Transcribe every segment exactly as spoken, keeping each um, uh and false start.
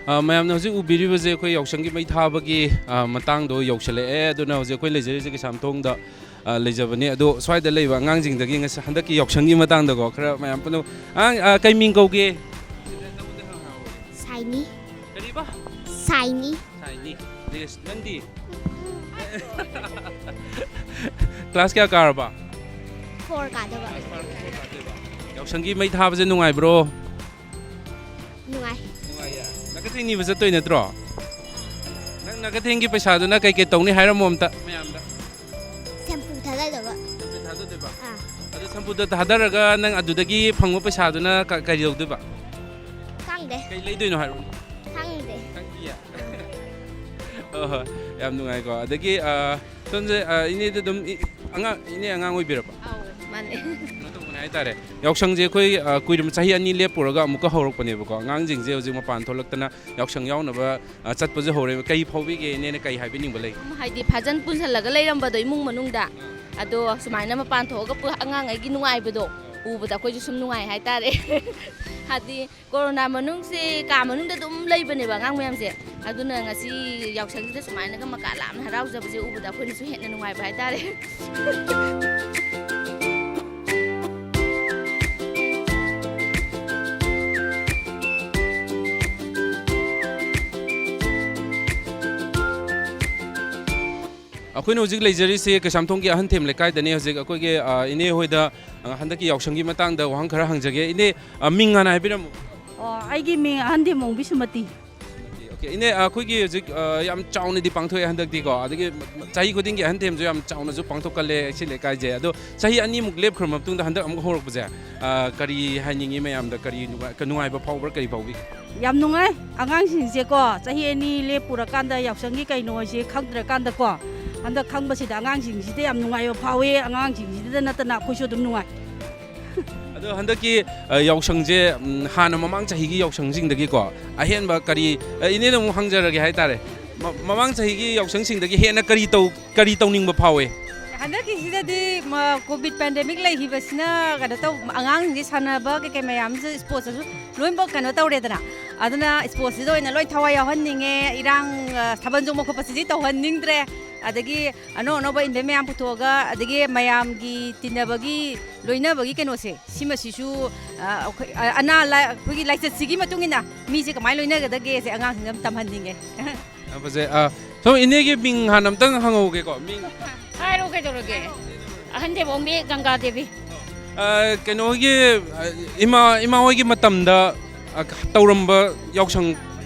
ꯑ, ꯃꯌꯥꯝꯅ ꯍꯧꯖꯤꯛ ꯎꯕꯤꯔꯤꯕꯁꯦ ꯑꯩꯈꯣꯏ ꯌꯥꯎꯁꯪꯒꯤ ꯃꯩ ꯊꯥꯕꯒꯤ, ꯑ, ꯃꯇꯥꯡꯗꯣ ꯌꯧꯁꯤꯜꯂꯛꯑꯦ꯫ ꯑꯗꯨꯅ ꯍꯧꯖꯤꯛ ꯑꯩꯈꯣꯏ ꯂꯩꯖꯔꯤꯁꯦ ꯀꯩꯁꯥꯝꯊꯣꯡꯗ, ꯑ, ꯂꯩꯖꯕꯅꯤ꯫ ꯑꯗꯣ ꯁ꯭ꯋꯥꯏꯗ ꯂꯩꯕ ꯑꯉꯥꯡꯁꯤꯡꯗꯒꯤ ꯉꯁꯤ ꯍꯟꯗꯛꯀꯤ ꯌꯥꯎꯁꯪꯒꯤ ꯃꯇꯥꯡꯗꯀꯣ ꯈꯔ ꯃꯌꯥꯝ ꯄꯨꯟꯅ, ꯑꯉꯥꯡ, ꯑ, ꯀꯩ ꯃꯤꯡ ꯀꯧꯒꯦ? ꯁꯥꯏꯅꯤ꯫ ꯀꯔꯤꯕ? ꯁꯥꯏꯅꯤ꯫ ꯁꯥꯏꯅꯤ꯫ ꯅꯪꯗꯤ? ꯀ꯭ꯂꯥꯁ ꯀꯌꯥ ꯀꯥꯔꯕ? ꯐꯣꯔ ꯀꯥꯗꯕ꯫ ꯌꯥꯎꯁꯪꯒꯤ ꯃꯩ ꯊꯥꯕꯁꯦ ꯅꯨꯡꯉꯥꯏꯕ꯭ꯔꯣ? ꯅꯨꯡꯉꯥꯏ꯫ ꯅꯨꯡꯉꯥꯏꯌꯦ꯫ ꯅꯥꯀꯊꯦꯡ ꯅꯤꯕ ꯆꯠꯇꯣꯏ ꯅꯠꯇ꯭ꯔꯣ? ꯅꯪ ꯅꯥꯀꯊꯦꯡꯒꯤ ꯄꯩꯁꯥꯗꯨꯅ ꯀꯩꯀꯩ ꯇꯧꯅꯤ ꯍꯥꯏꯔꯝꯃꯣ ꯑꯝꯇ ꯃꯌꯥꯝꯗ꯫ ꯁꯦꯝꯄꯨ ꯊꯥꯗꯗꯕ꯫ ꯁꯦꯝꯄꯨ ꯊꯥꯗꯗꯣꯏꯕ? ꯑꯥ꯫ ꯑꯗꯨ ꯁꯦꯝꯄꯨꯗꯣ ꯊꯥꯗꯔꯒ ꯅꯪ ꯑꯗꯨꯗꯒꯤ ꯐꯪꯕ ꯄꯩꯁꯥꯗꯨꯅ ꯀ-, ꯀꯔꯤ ꯇꯧꯗꯣꯏꯕ? ꯈꯪꯗꯦ꯫ ꯀꯩ ꯂꯩꯗꯣꯏꯅꯣ ꯍꯥꯏꯔꯛꯑꯣ꯫ ꯈꯪꯗꯦ꯫ ꯈꯪꯗꯤꯌꯦ? ꯑꯥ꯫ ꯍꯣꯏ, ꯍꯣꯏ꯫ ꯌꯥꯝ ꯅꯨꯡꯉꯥꯏꯀꯣ꯫ ꯑꯗꯒꯤ, ꯑ, ꯁꯣꯝꯁꯦ, ꯑ, ꯏꯅꯦꯗ ꯑꯗꯨꯝ ꯏ-, ꯑꯉꯥꯡ, ꯏꯅꯦ ꯑꯉꯥꯡ ꯑꯣꯏꯕꯤꯔꯕ? ꯑꯧ, ꯃꯥꯅꯦ꯫ ꯀꯩꯅꯣ ꯇꯧꯕꯅꯦ ꯍꯥꯏꯇꯥꯔꯦ꯫ ꯌꯥꯎꯁꯪꯁꯦ ꯑꯩꯈꯣꯏ, ꯑ, ꯀꯨꯏꯔꯕ ꯆꯍꯤ ꯑꯅꯤ ꯂꯦꯞꯄꯨꯔꯒ ꯑꯃꯨꯛꯀ ꯍꯧꯔꯛꯄꯅꯦꯕꯀꯣ꯫ ꯑꯉꯥꯡꯁꯤꯡꯁꯦ ꯍꯧꯖꯤꯛ ꯃꯄꯥꯟ ꯊꯣꯛꯂꯛꯇꯅ ꯌꯥꯎꯁꯪ ꯌꯥꯎꯅꯕ, ꯑ, ꯆꯠꯄꯁꯨ ꯍꯧꯔꯦ꯫ ꯀꯩ ꯐꯥꯎꯕꯤꯒꯦ ꯏꯅꯦꯅ ꯀꯩ ꯍꯥꯏꯕꯤꯅꯤꯡꯕ ꯂꯩ? ꯎꯝ, ꯍꯥꯏꯗꯤ ꯐꯥꯖꯟ ꯄꯨꯟꯁꯤꯜꯂꯒ ꯂꯩꯔꯝꯕꯗꯣ ꯏꯃꯨꯡ ꯃꯅꯨꯡꯗ, ꯑꯗꯣ ꯁꯨꯃꯥꯏꯅ ꯃꯄꯥꯟ ꯊꯣꯛꯑꯒ ꯄꯨ-, ꯑꯉꯥꯡꯉꯩꯒꯤ ꯅꯨꯡꯉꯥꯏꯕꯗꯣ ꯎꯕꯗ ꯑꯩꯈꯣꯏꯁꯨ ꯁꯨꯝ ꯅꯨꯡꯉꯥꯏ ꯍꯥꯏꯇꯥꯔꯦ꯫ ꯍꯥꯏꯗꯤ ꯀꯣꯔꯣꯅꯥ ꯃꯅꯨꯡꯁꯦ ꯀꯥ ꯃꯅꯨꯡꯗ ꯑꯗꯨꯝ ꯂꯩꯕꯅꯦꯕ ꯑꯉꯥꯡ ꯃꯌꯥꯝꯁꯦ꯫ ꯑꯗꯨꯅ ꯉꯁꯤ ꯌꯥꯎꯁꯪꯁꯤꯗ ꯁꯨꯃꯥꯏꯅꯒ ꯃꯀꯥ ꯂꯥꯝꯅ ꯍꯔꯥꯎꯖꯕꯁꯦ ꯎꯕꯗ ꯑꯩꯈꯣꯏꯅꯁꯨ ꯍꯦꯟꯅ ꯅꯨꯡꯉꯥꯏꯕ ꯍꯥꯏꯇꯥꯔꯦ꯫ ꯑꯩꯈꯣꯏꯅ ꯍꯧꯖꯤꯛ ꯂꯩꯖꯔꯤꯁꯦ ꯀꯩꯁꯥꯝꯊꯣꯡꯒꯤ ꯑꯍꯟꯊꯦꯝ ꯂꯩꯀꯥꯏꯗꯅꯤ꯫ ꯍꯧꯖꯤꯛ ꯑꯩꯈꯣꯏꯒꯤ, ꯑ, ꯏꯅꯦ ꯍꯣꯏꯗ, ꯑ, ꯍꯟꯗꯛꯀꯤ ꯌꯥꯎꯁꯪꯒꯤ ꯃꯇꯥꯡꯗ ꯋꯥꯍꯪ ꯈꯔ ꯍꯪꯖꯒꯦ꯫ ꯏꯅꯦ, ꯑ, ꯃꯤꯡ ꯍꯥꯟꯅ ꯍꯥꯏꯕꯤꯔꯝꯃꯨ꯫ ꯑꯣ, ꯑꯩꯒꯤ ꯃꯤꯡ ꯑꯍꯟꯊꯦꯝ ꯑꯣꯡꯕꯤ ꯁꯨꯃꯇꯤ꯫ ꯑꯣꯀꯦ, ꯏꯅꯦ, ꯑꯩꯈꯣꯏꯒꯤ ꯍꯧꯖꯤꯛ, ꯑ, ꯌꯥꯝ ꯆꯥꯎꯅꯗꯤ ꯄꯥꯡꯊꯣꯛꯑꯦ ꯍꯟꯗꯛꯇꯤꯀꯣ, ꯑꯗꯒꯤ ꯆꯍꯤ ꯈꯨꯗꯤꯡꯒꯤ ꯑꯍꯟꯊꯦꯝꯁꯨ ꯌꯥꯝ ꯆꯥꯎꯅꯁꯨ ꯄꯥꯡꯊꯣꯛꯀꯜꯂꯦ ꯁꯤ ꯂꯩꯀꯥꯏꯁꯦ꯫ ꯑꯗꯣ ꯆꯍꯤ ꯑꯅꯤꯃꯨꯛ ꯂꯦꯞꯈ꯭ꯔ ꯃꯇꯨꯡꯗ ꯍꯟꯗꯛ ꯑꯃꯨꯛ ꯍꯧꯔꯛꯄꯁꯦ, ꯑ, ꯀꯔꯤ ꯍꯥꯏꯅꯤꯡꯉꯤ ꯃꯌꯥꯝꯗ? ꯀꯔꯤ ꯅꯨꯡꯉꯥꯏ-, ꯅꯨꯡꯉꯥꯏꯕ ꯐꯥꯎꯕ꯭ꯔꯥ, ꯀꯔꯤ ꯐꯥꯎꯕꯤ? ꯌꯥꯝ ꯅꯨꯡꯉꯥꯏ꯫ ꯑꯉꯥꯡꯁꯤꯡꯁꯦꯀꯣ, ꯆꯍꯤ ꯑꯅꯤ ꯂꯦꯞꯄꯨꯔꯀꯥꯟꯗ ꯌꯥꯎꯁꯪꯒꯤ ꯀꯩꯅꯣꯁꯦ ꯈꯪꯗ꯭ꯔꯀꯥꯟꯗꯀꯣ, ꯍꯟꯗꯛ ꯈꯪꯕꯁꯤꯗ ꯑꯉꯥꯡꯁꯤꯡꯁꯤꯗ ꯌꯥꯝ ꯅꯨꯡꯉꯥꯏꯕ ꯐꯥꯎꯋꯦ꯫ ꯑꯉꯥꯡꯁꯤꯡꯁꯤꯗ ꯅꯠꯇꯅ ꯑꯩꯈꯣꯏꯁꯨ ꯑꯗꯨꯝ ꯅꯨꯡꯉꯥꯏ꯫ ꯑꯗꯣ ꯍꯟꯗꯛꯀꯤ, ꯑ, ꯌꯥꯎꯁꯪꯁꯦ, ꯎꯝ, ꯍꯥꯟꯅ ꯃꯃꯥꯡ ꯆꯍꯤꯒꯤ ꯌꯥꯎꯁꯪꯁꯤꯡꯗꯒꯤꯀꯣ ꯑꯍꯦꯟꯕ ꯀꯔꯤ, ꯑ, ꯏꯅꯦꯗ ꯑꯃꯨꯛ ꯍꯪꯖꯔꯒꯦ ꯍꯥꯏꯇꯥꯔꯦ꯫ ꯃ-, ꯃꯃꯥꯡ ꯆꯍꯤꯒꯤ ꯌꯥꯎꯁꯪꯁꯤꯡꯗꯒꯤ ꯍꯦꯟꯅ ꯀꯔꯤ ꯇꯧ-, ꯀꯔꯤ ꯇꯧꯅꯤꯡꯕ ꯐꯥꯎꯏ? ꯍꯟꯗꯛꯀꯤꯁꯤꯗꯗꯤ ꯃ-, ꯀꯣꯚꯤꯗ ꯄꯦꯟꯗꯦꯃꯤꯛ ꯂꯩꯈꯤꯕꯁꯤꯅ ꯀꯩꯅꯣ ꯇꯧ, ꯑꯉꯥꯡꯁꯤꯡꯁꯦ ꯁꯥꯟꯅꯕ ꯀꯩꯀꯩ ꯃꯌꯥꯝꯁꯨ ꯏꯁꯄꯣꯔꯠꯁꯁꯨ ꯂꯣꯏꯅꯃꯛ ꯀꯩꯅꯣ ꯇꯧꯔꯦꯗꯅ, ꯑꯗꯨꯅ ꯏꯁꯄꯣꯔꯠꯁꯤꯗ ꯑꯣꯏꯅ ꯂꯣꯏ ꯊꯋꯥꯏ ꯌꯥꯎꯍꯟꯅꯤꯡꯉꯦ꯫ ꯏꯔꯥꯡ, ꯑ, ꯊꯥꯕꯜ ꯆꯣꯡꯕ ꯈꯣꯠꯄꯁꯤꯗꯤ ꯇꯧꯍꯟꯅꯤꯡꯗ꯭ꯔꯦ꯫ ꯑꯗꯒꯤ ꯑꯅꯧ ꯑꯅꯧꯕ ꯏꯟꯚꯦꯟ ꯃꯌꯥꯝ ꯄꯨꯊꯣꯛꯑꯒ, ꯑꯗꯒꯤ ꯃꯌꯥꯝꯒꯤ ꯇꯤꯟꯅꯕꯒꯤ, ꯂꯣꯏꯅꯕꯒꯤ ꯀꯩꯅꯣꯁꯦ, ꯁꯤꯃꯁꯤꯁꯨ, ꯑ, ꯑꯩꯈꯣꯏ, ꯑ, ꯑꯅꯥ ꯂꯥ-, ꯑꯩꯈꯣꯏꯒꯤ ꯂꯥꯏꯆꯠꯁꯤꯒꯤ ꯃꯇꯨꯡ ꯏꯟꯅ ꯃꯤꯁꯦ ꯀꯃꯥꯏꯅ ꯂꯣꯏꯅꯒꯗꯒꯦꯁꯦ ꯑꯉꯥꯡꯁꯤꯡꯗ ꯑꯗꯨꯝ ꯇꯝꯍꯟꯅꯤꯡꯉꯦ꯫ ꯌꯥꯝ ꯐꯖꯩ꯫ ꯑ, ꯁꯣꯝ ꯏꯅꯦꯒꯤ ꯃꯤꯡ ꯍꯥꯟꯅ ꯑꯝꯇꯪ ꯍꯪꯍꯧꯒꯦꯀꯣ꯫ ꯃꯤꯡ? ꯍꯥꯏꯔꯣ, ꯀꯩꯗꯧꯔꯒꯦ? ꯑꯍꯟ ꯊꯦꯕꯣꯡꯕꯤ ꯒꯪꯒꯥ ꯗꯦꯕꯤ꯫ ꯑ, ꯀꯩꯅꯣꯒꯤ, ꯑ, ꯏꯃꯥ, ꯏꯃꯥ ꯍꯣꯏꯒꯤ ꯃꯇꯝꯗ, ꯑ, ꯇꯧꯔꯝꯕ ꯌꯥꯎꯁꯪ,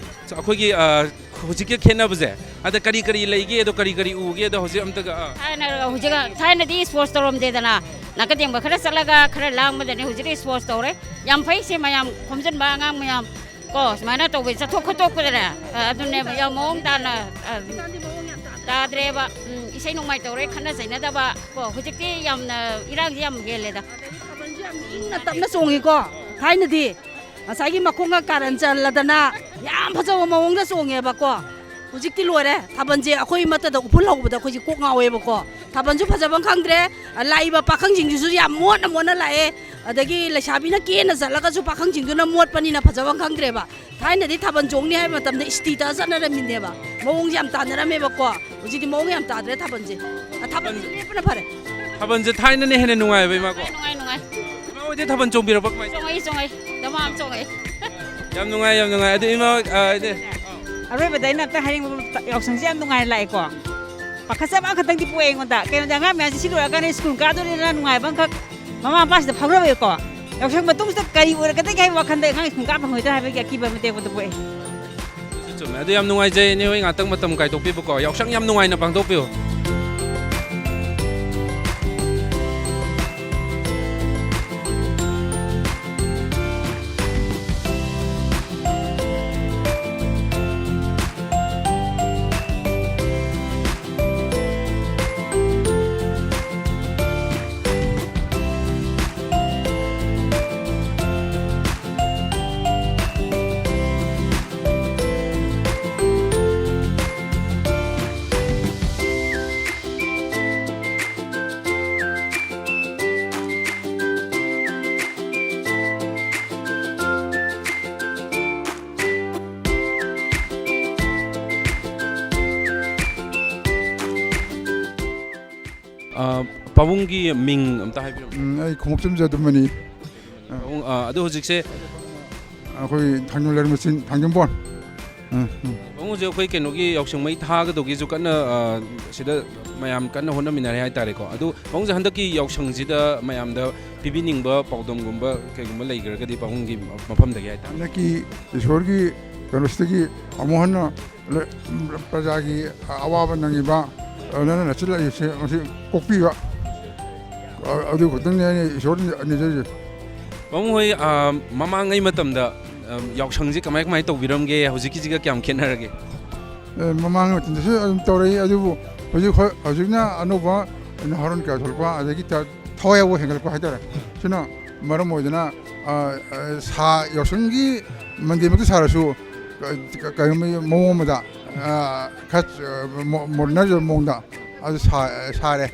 ꯑꯩꯈꯣꯏꯒꯤ, ꯑ, ꯍꯧꯖꯤꯛꯀ ꯈꯦꯠꯅꯕꯁꯦ, ꯑꯗ ꯀꯔꯤ ꯀꯔꯤ ꯂꯩꯒꯦ, ꯑꯗꯣ ꯀꯔꯤ ꯀꯔꯤ ꯎꯒꯦ, ꯑꯗꯣ ꯍꯧꯖꯤꯛ ꯑꯝꯇꯒ, ꯑ꯫ ꯊꯥꯏꯅ, ꯍꯧꯖꯤꯛ, ꯊꯥꯏꯅꯗꯤ ꯏꯁꯄꯣꯔꯠꯁ ꯇꯧꯔꯝꯗꯦꯗꯅ, ꯅꯥꯀꯟ ꯊꯦꯡꯕ ꯈꯔ ꯆꯠꯂꯒ ꯈꯔ ꯂꯥꯡꯕꯗꯅꯦ꯫ ꯍꯧꯖꯤꯛꯇꯤ ꯏꯁꯄꯣꯔꯠꯁ ꯇꯧꯔꯦ꯫ ꯌꯥꯝ ꯐꯩ ꯁꯤ ꯃꯌꯥꯝ ꯈꯣꯝꯖꯤꯟꯕ, ꯑꯉꯥꯡ ꯃꯌꯥꯝ ꯀꯣ, ꯁꯨꯃꯥꯏꯅ ꯇꯧꯕ, ꯆꯠꯊꯣꯛ ꯈꯣꯠꯇꯣꯛꯄꯗꯅꯦ, ꯑ, ꯑꯗꯨꯅꯦꯕ, ꯌꯥꯝ ꯃꯑꯣꯡ ꯇꯥꯅ, ꯑ, ꯇꯥꯗ꯭ꯔꯦꯕ꯫ ꯎꯝ, ꯏꯁꯩ ꯅꯣꯡꯃꯥꯏ ꯇꯧꯔꯦ, ꯈꯠꯅ ꯆꯩꯅꯗꯕ ꯀꯣ꯫ ꯍꯧꯖꯤꯛꯇꯤ ꯌꯥꯝꯅ ꯏꯔꯥꯡꯁꯦ ꯌꯥꯝ ꯍꯦꯜꯂꯦꯗ꯫ ꯏꯪꯅ ꯇꯞꯅ ꯆꯣꯡꯉꯤꯀꯣ꯫ ꯊꯥꯏꯅꯗꯤ ꯉꯁꯥꯏꯒꯤ ꯃꯈꯣꯡꯒ ꯀꯥꯔꯟ ꯆꯜꯂꯗꯅ ꯌꯥꯝ ꯐꯖꯕ ꯃꯑꯣꯡꯗ ꯆꯣꯡꯉꯦꯕꯀꯣ꯫ ꯍꯧꯖꯤꯛꯇꯤ ꯂꯣꯏꯔꯦ꯫ ꯊꯥꯕꯜꯁꯦ ꯑꯩꯈꯣꯏ ꯃꯠꯇꯗ ꯎꯐꯨꯜ ꯍꯧꯕꯗ ꯑꯩꯈꯣꯏꯁꯦ ꯀꯣꯛ ꯉꯥꯎꯋꯦꯕꯀꯣ꯫ ꯊꯥꯕꯜꯁꯨ ꯐꯖꯕ ꯈꯪꯗ꯭ꯔꯦ꯫ ꯂꯥꯛꯏꯕ ꯄꯥꯈꯪꯁꯤꯡꯁꯤꯁꯨ ꯌꯥꯝ ꯃꯣꯠꯅ ꯃꯣꯠꯅ ꯂꯥꯛꯑꯦ꯫ ꯑꯗꯒꯤ ꯂꯩꯁꯥꯕꯤꯅ ꯀꯦꯅ ꯆꯠꯂꯒꯁꯨ ꯄꯥꯈꯪꯁꯤꯡꯗꯨꯅ ꯃꯣꯠꯄꯅꯤꯅ ꯐꯖꯕ ꯈꯪꯗ꯭ꯔꯦꯕ꯫ ꯊꯥꯏꯅꯗꯤ ꯊꯥꯕꯜ ꯆꯣꯡꯅꯤ ꯍꯥꯏꯕ ꯃꯇꯝꯗ ꯏꯁꯇꯤ ꯇꯛꯑ ꯆꯠꯅꯔꯝꯃꯤꯅꯦꯕ꯫ ꯃꯑꯣꯡꯁꯦ ꯌꯥꯝ ꯇꯥꯅꯔꯝꯃꯦꯕꯀꯣ꯫ ꯍꯧꯖꯤꯛꯇꯤ ꯃꯑꯣꯡ ꯌꯥꯝ ꯇꯥꯗ꯭ꯔꯦ ꯊꯥꯕꯜꯁꯦ꯫ ꯑ, ꯊꯥꯕꯜꯁꯦ ꯂꯦꯞꯄꯅ ꯐꯔꯦ꯫ ꯊꯥꯕꯜꯁꯦ ꯊꯥꯏꯅꯅ ꯍꯦꯟꯅ ꯅꯨꯡꯉꯥꯏꯕ, ꯏꯃꯥ ꯀꯣ? ꯅꯨꯡꯉꯥꯏ, ꯅꯨꯡꯉꯥꯏ꯫ ꯏꯃꯥ ꯍꯣꯏꯗꯤ ꯊꯥꯕꯜ ꯆꯣꯡꯕꯤꯔꯛꯄ ꯀꯃꯥꯏꯅ ꯇꯧꯒꯦ? ꯆꯣꯡꯉꯛꯏ, ꯆꯣꯡꯉꯛꯏ꯫ ꯗꯃꯥ ꯑꯃ ꯆꯣꯡꯉꯛꯏ꯫ ꯌꯥꯝ ꯅꯨꯡꯉꯥꯏ, ꯌꯥꯝ ꯅꯨꯡꯉꯥꯏ꯫ ꯑꯗꯨ ꯏꯃꯥ, ꯑ, ꯏꯅꯦ꯫ ꯑꯔꯣꯏꯕꯗ ꯑꯩꯅ ꯑꯝꯇ ꯍꯥꯏꯅꯤꯡꯕ, ꯌꯥꯎꯁꯪꯁꯦ ꯌꯥꯝ ꯅꯨꯡꯉꯥꯏꯅ ꯂꯥꯛꯑꯦꯀꯣ꯫ ꯄꯥꯈꯠꯆꯕ ꯑꯃꯈꯛꯇꯪꯗꯤ ꯄꯣꯛꯑꯦ ꯑꯩꯉꯣꯟꯗ꯫ ꯀꯩꯅꯣꯗꯤ ꯑꯉꯥꯡ ꯃꯌꯥꯝꯁꯦ ꯁꯤ ꯂꯣꯏꯔꯀꯥꯟꯗ ꯁ꯭ꯀꯨꯜ ꯀꯥꯗꯣꯏꯅꯤꯅ ꯅꯨꯡꯉꯥꯏꯕ ꯑꯃꯈꯛ ꯃꯃꯥ ꯃꯄꯥꯁꯤꯗ ꯐꯥꯎꯖꯕꯒꯤꯀꯣ꯫ ꯌꯥꯎꯁꯪ ꯃꯇꯨꯡꯁꯤꯗ ꯀꯔꯤ ꯑꯣꯏꯔꯛꯀꯗꯒꯦ ꯍꯥꯏꯕ ꯋꯥꯈꯜꯗ ꯑꯉꯥꯡ ꯁ꯭ꯀꯨꯜ ꯀꯥ ꯐꯪꯉꯣꯏꯗ꯭ꯔꯥ ꯍꯥꯏꯕꯒꯤ ꯑꯀꯤꯕ ꯑꯃ ꯇꯦꯛꯄꯗ ꯄꯣꯛꯑꯦ꯫ ꯑꯗꯨꯁꯨ ꯆꯨꯝꯃꯦ꯫ ꯑꯗꯨ ꯌꯥꯝ ꯅꯨꯡꯉꯥꯏꯖꯩ, ꯏꯅꯦ ꯍꯣꯏ ꯉꯥꯛꯇꯪ ꯃꯇꯝ ꯀꯥꯏꯊꯣꯛꯄꯤꯕꯀꯣ꯫ ꯌꯥꯎꯁꯪ ꯌꯥꯝ ꯅꯨꯡꯉꯥꯏꯅ ꯄꯥꯡꯊꯣꯛꯄꯤꯌꯨ꯫ ꯑ, ꯄꯥꯕꯨꯡꯒꯤ ꯃꯤꯡ ꯑꯝꯇ ꯍꯥꯏꯕꯤꯔꯝꯃꯨ꯫ ꯎꯝ, ꯑꯩ ꯈꯣꯡꯎꯞꯆꯝ ꯖꯗꯨꯃꯅꯤ꯫ ꯄꯥꯕꯨꯡ, ꯑ, ꯑꯗꯣ ꯍꯧꯖꯤꯛꯁꯦ ꯑꯩꯈꯣꯏ ꯊꯥꯡꯖꯝ ꯂꯩꯔꯛ ꯃꯆꯤꯟ, ꯊꯥꯡꯖꯝꯕꯣꯟ꯫ ꯎꯝ, ꯎꯝ꯫ ꯄꯥꯕꯨꯡꯁꯦ ꯑꯩꯈꯣꯏ ꯀꯩꯅꯣꯒꯤ ꯌꯥꯎꯁꯪ ꯃꯩ ꯊꯥꯒꯗꯧꯒꯤꯁꯨ ꯀꯟꯅ, ꯑ, ꯁꯤꯗ ꯃꯌꯥꯝ ꯀꯟꯅ ꯍꯣꯠꯅꯃꯤꯟꯅꯔꯦ ꯍꯥꯏꯇꯥꯔꯦꯀꯣ꯫ ꯑꯗꯨ ꯄꯥꯕꯨꯡꯁꯦ ꯍꯟꯗꯛꯀꯤ ꯌꯥꯎꯁꯪꯁꯤꯗ ꯃꯌꯥꯝꯗ ꯄꯤꯕꯤꯅꯤꯡꯕ ꯄꯥꯎꯗꯝꯒꯨꯝꯕ ꯀꯩꯒꯨꯝꯕ ꯂꯩꯈ꯭ꯔꯒꯗꯤ ꯄꯥꯕꯨꯡꯒꯤ ꯃꯐꯝꯗꯒꯤ ꯍꯥꯏꯇꯥꯔꯦ꯫ ꯍꯟꯗꯛꯀꯤ ꯏꯁꯣꯔꯒꯤ ꯀꯩꯅꯣꯁꯤꯗꯒꯤ ꯑꯃꯨꯛ ꯍꯟꯅ ꯂ-, ꯄ꯭ꯔꯖꯥꯒꯤ ꯑꯋꯥꯕ ꯅꯪꯉꯤꯕ, ꯑ, ꯅꯪꯅ ꯅꯆꯤꯜꯂꯛꯏꯁꯦ ꯃꯁꯤ ꯀꯣꯛꯄꯤꯕ, ꯑ, ꯑꯗꯨ ꯈꯛꯇꯪꯅꯤ ꯑꯩꯅ ꯏꯁꯣꯔꯗ ꯅꯤꯖꯔꯤꯁꯦ꯫ ꯄꯥꯕꯨꯡ ꯍꯣꯏ, ꯑ, ꯃꯃꯥꯡꯉꯩ ꯃꯇꯝꯗ, ꯑ, ꯌꯥꯎꯁꯪꯁꯦ ꯀꯃꯥꯏ ꯀꯃꯥꯏ ꯇꯧꯕꯤꯔꯝꯒꯦ? ꯍꯧꯖꯤꯛꯀꯤꯁꯤꯒ ꯀꯌꯥꯝ ꯈꯦꯠꯅꯔꯒꯦ? ꯑꯦ, ꯃꯃꯥꯡ ꯃꯇꯝꯗꯁꯨ ꯑꯗꯨꯝ ꯇꯧꯔꯛꯏ, ꯑꯗꯨꯕꯨ ꯍꯧꯖꯤꯛ ꯍꯣꯏ, ꯍꯧꯖꯤꯛꯅ ꯑꯅꯧꯕ ꯅꯍꯥꯔꯣꯟ ꯀꯌꯥ ꯊꯣꯛꯂꯛꯄ, ꯑꯗꯒꯤ ꯊ-, ꯊꯋꯥꯏ ꯌꯥꯎꯕ ꯍꯦꯟꯒꯠꯂꯛꯄ ꯍꯥꯏꯇꯥꯔꯦ꯫ ꯁꯤꯅ ꯃꯔꯝ ꯑꯣꯏꯗꯅ, ꯑ, ꯑ, ꯁꯥ-, ꯌꯥꯎꯁꯪꯒꯤ ꯃꯟꯗꯤꯔꯃꯛꯇ ꯁꯥꯔꯁꯨ, ꯀ-, ꯀ-, ꯀꯩꯒꯨꯝꯕ ꯃꯑꯣꯡ ꯑꯃꯗ, ꯑ, ꯈꯔ, ꯑ, ꯃꯣ-, ꯃꯣꯗꯔꯅꯥꯏꯖ ꯑꯣꯏꯕ ꯃꯑꯣꯡꯗ ꯑꯗꯨ ꯁꯥ-, ꯁꯥꯔꯦ꯫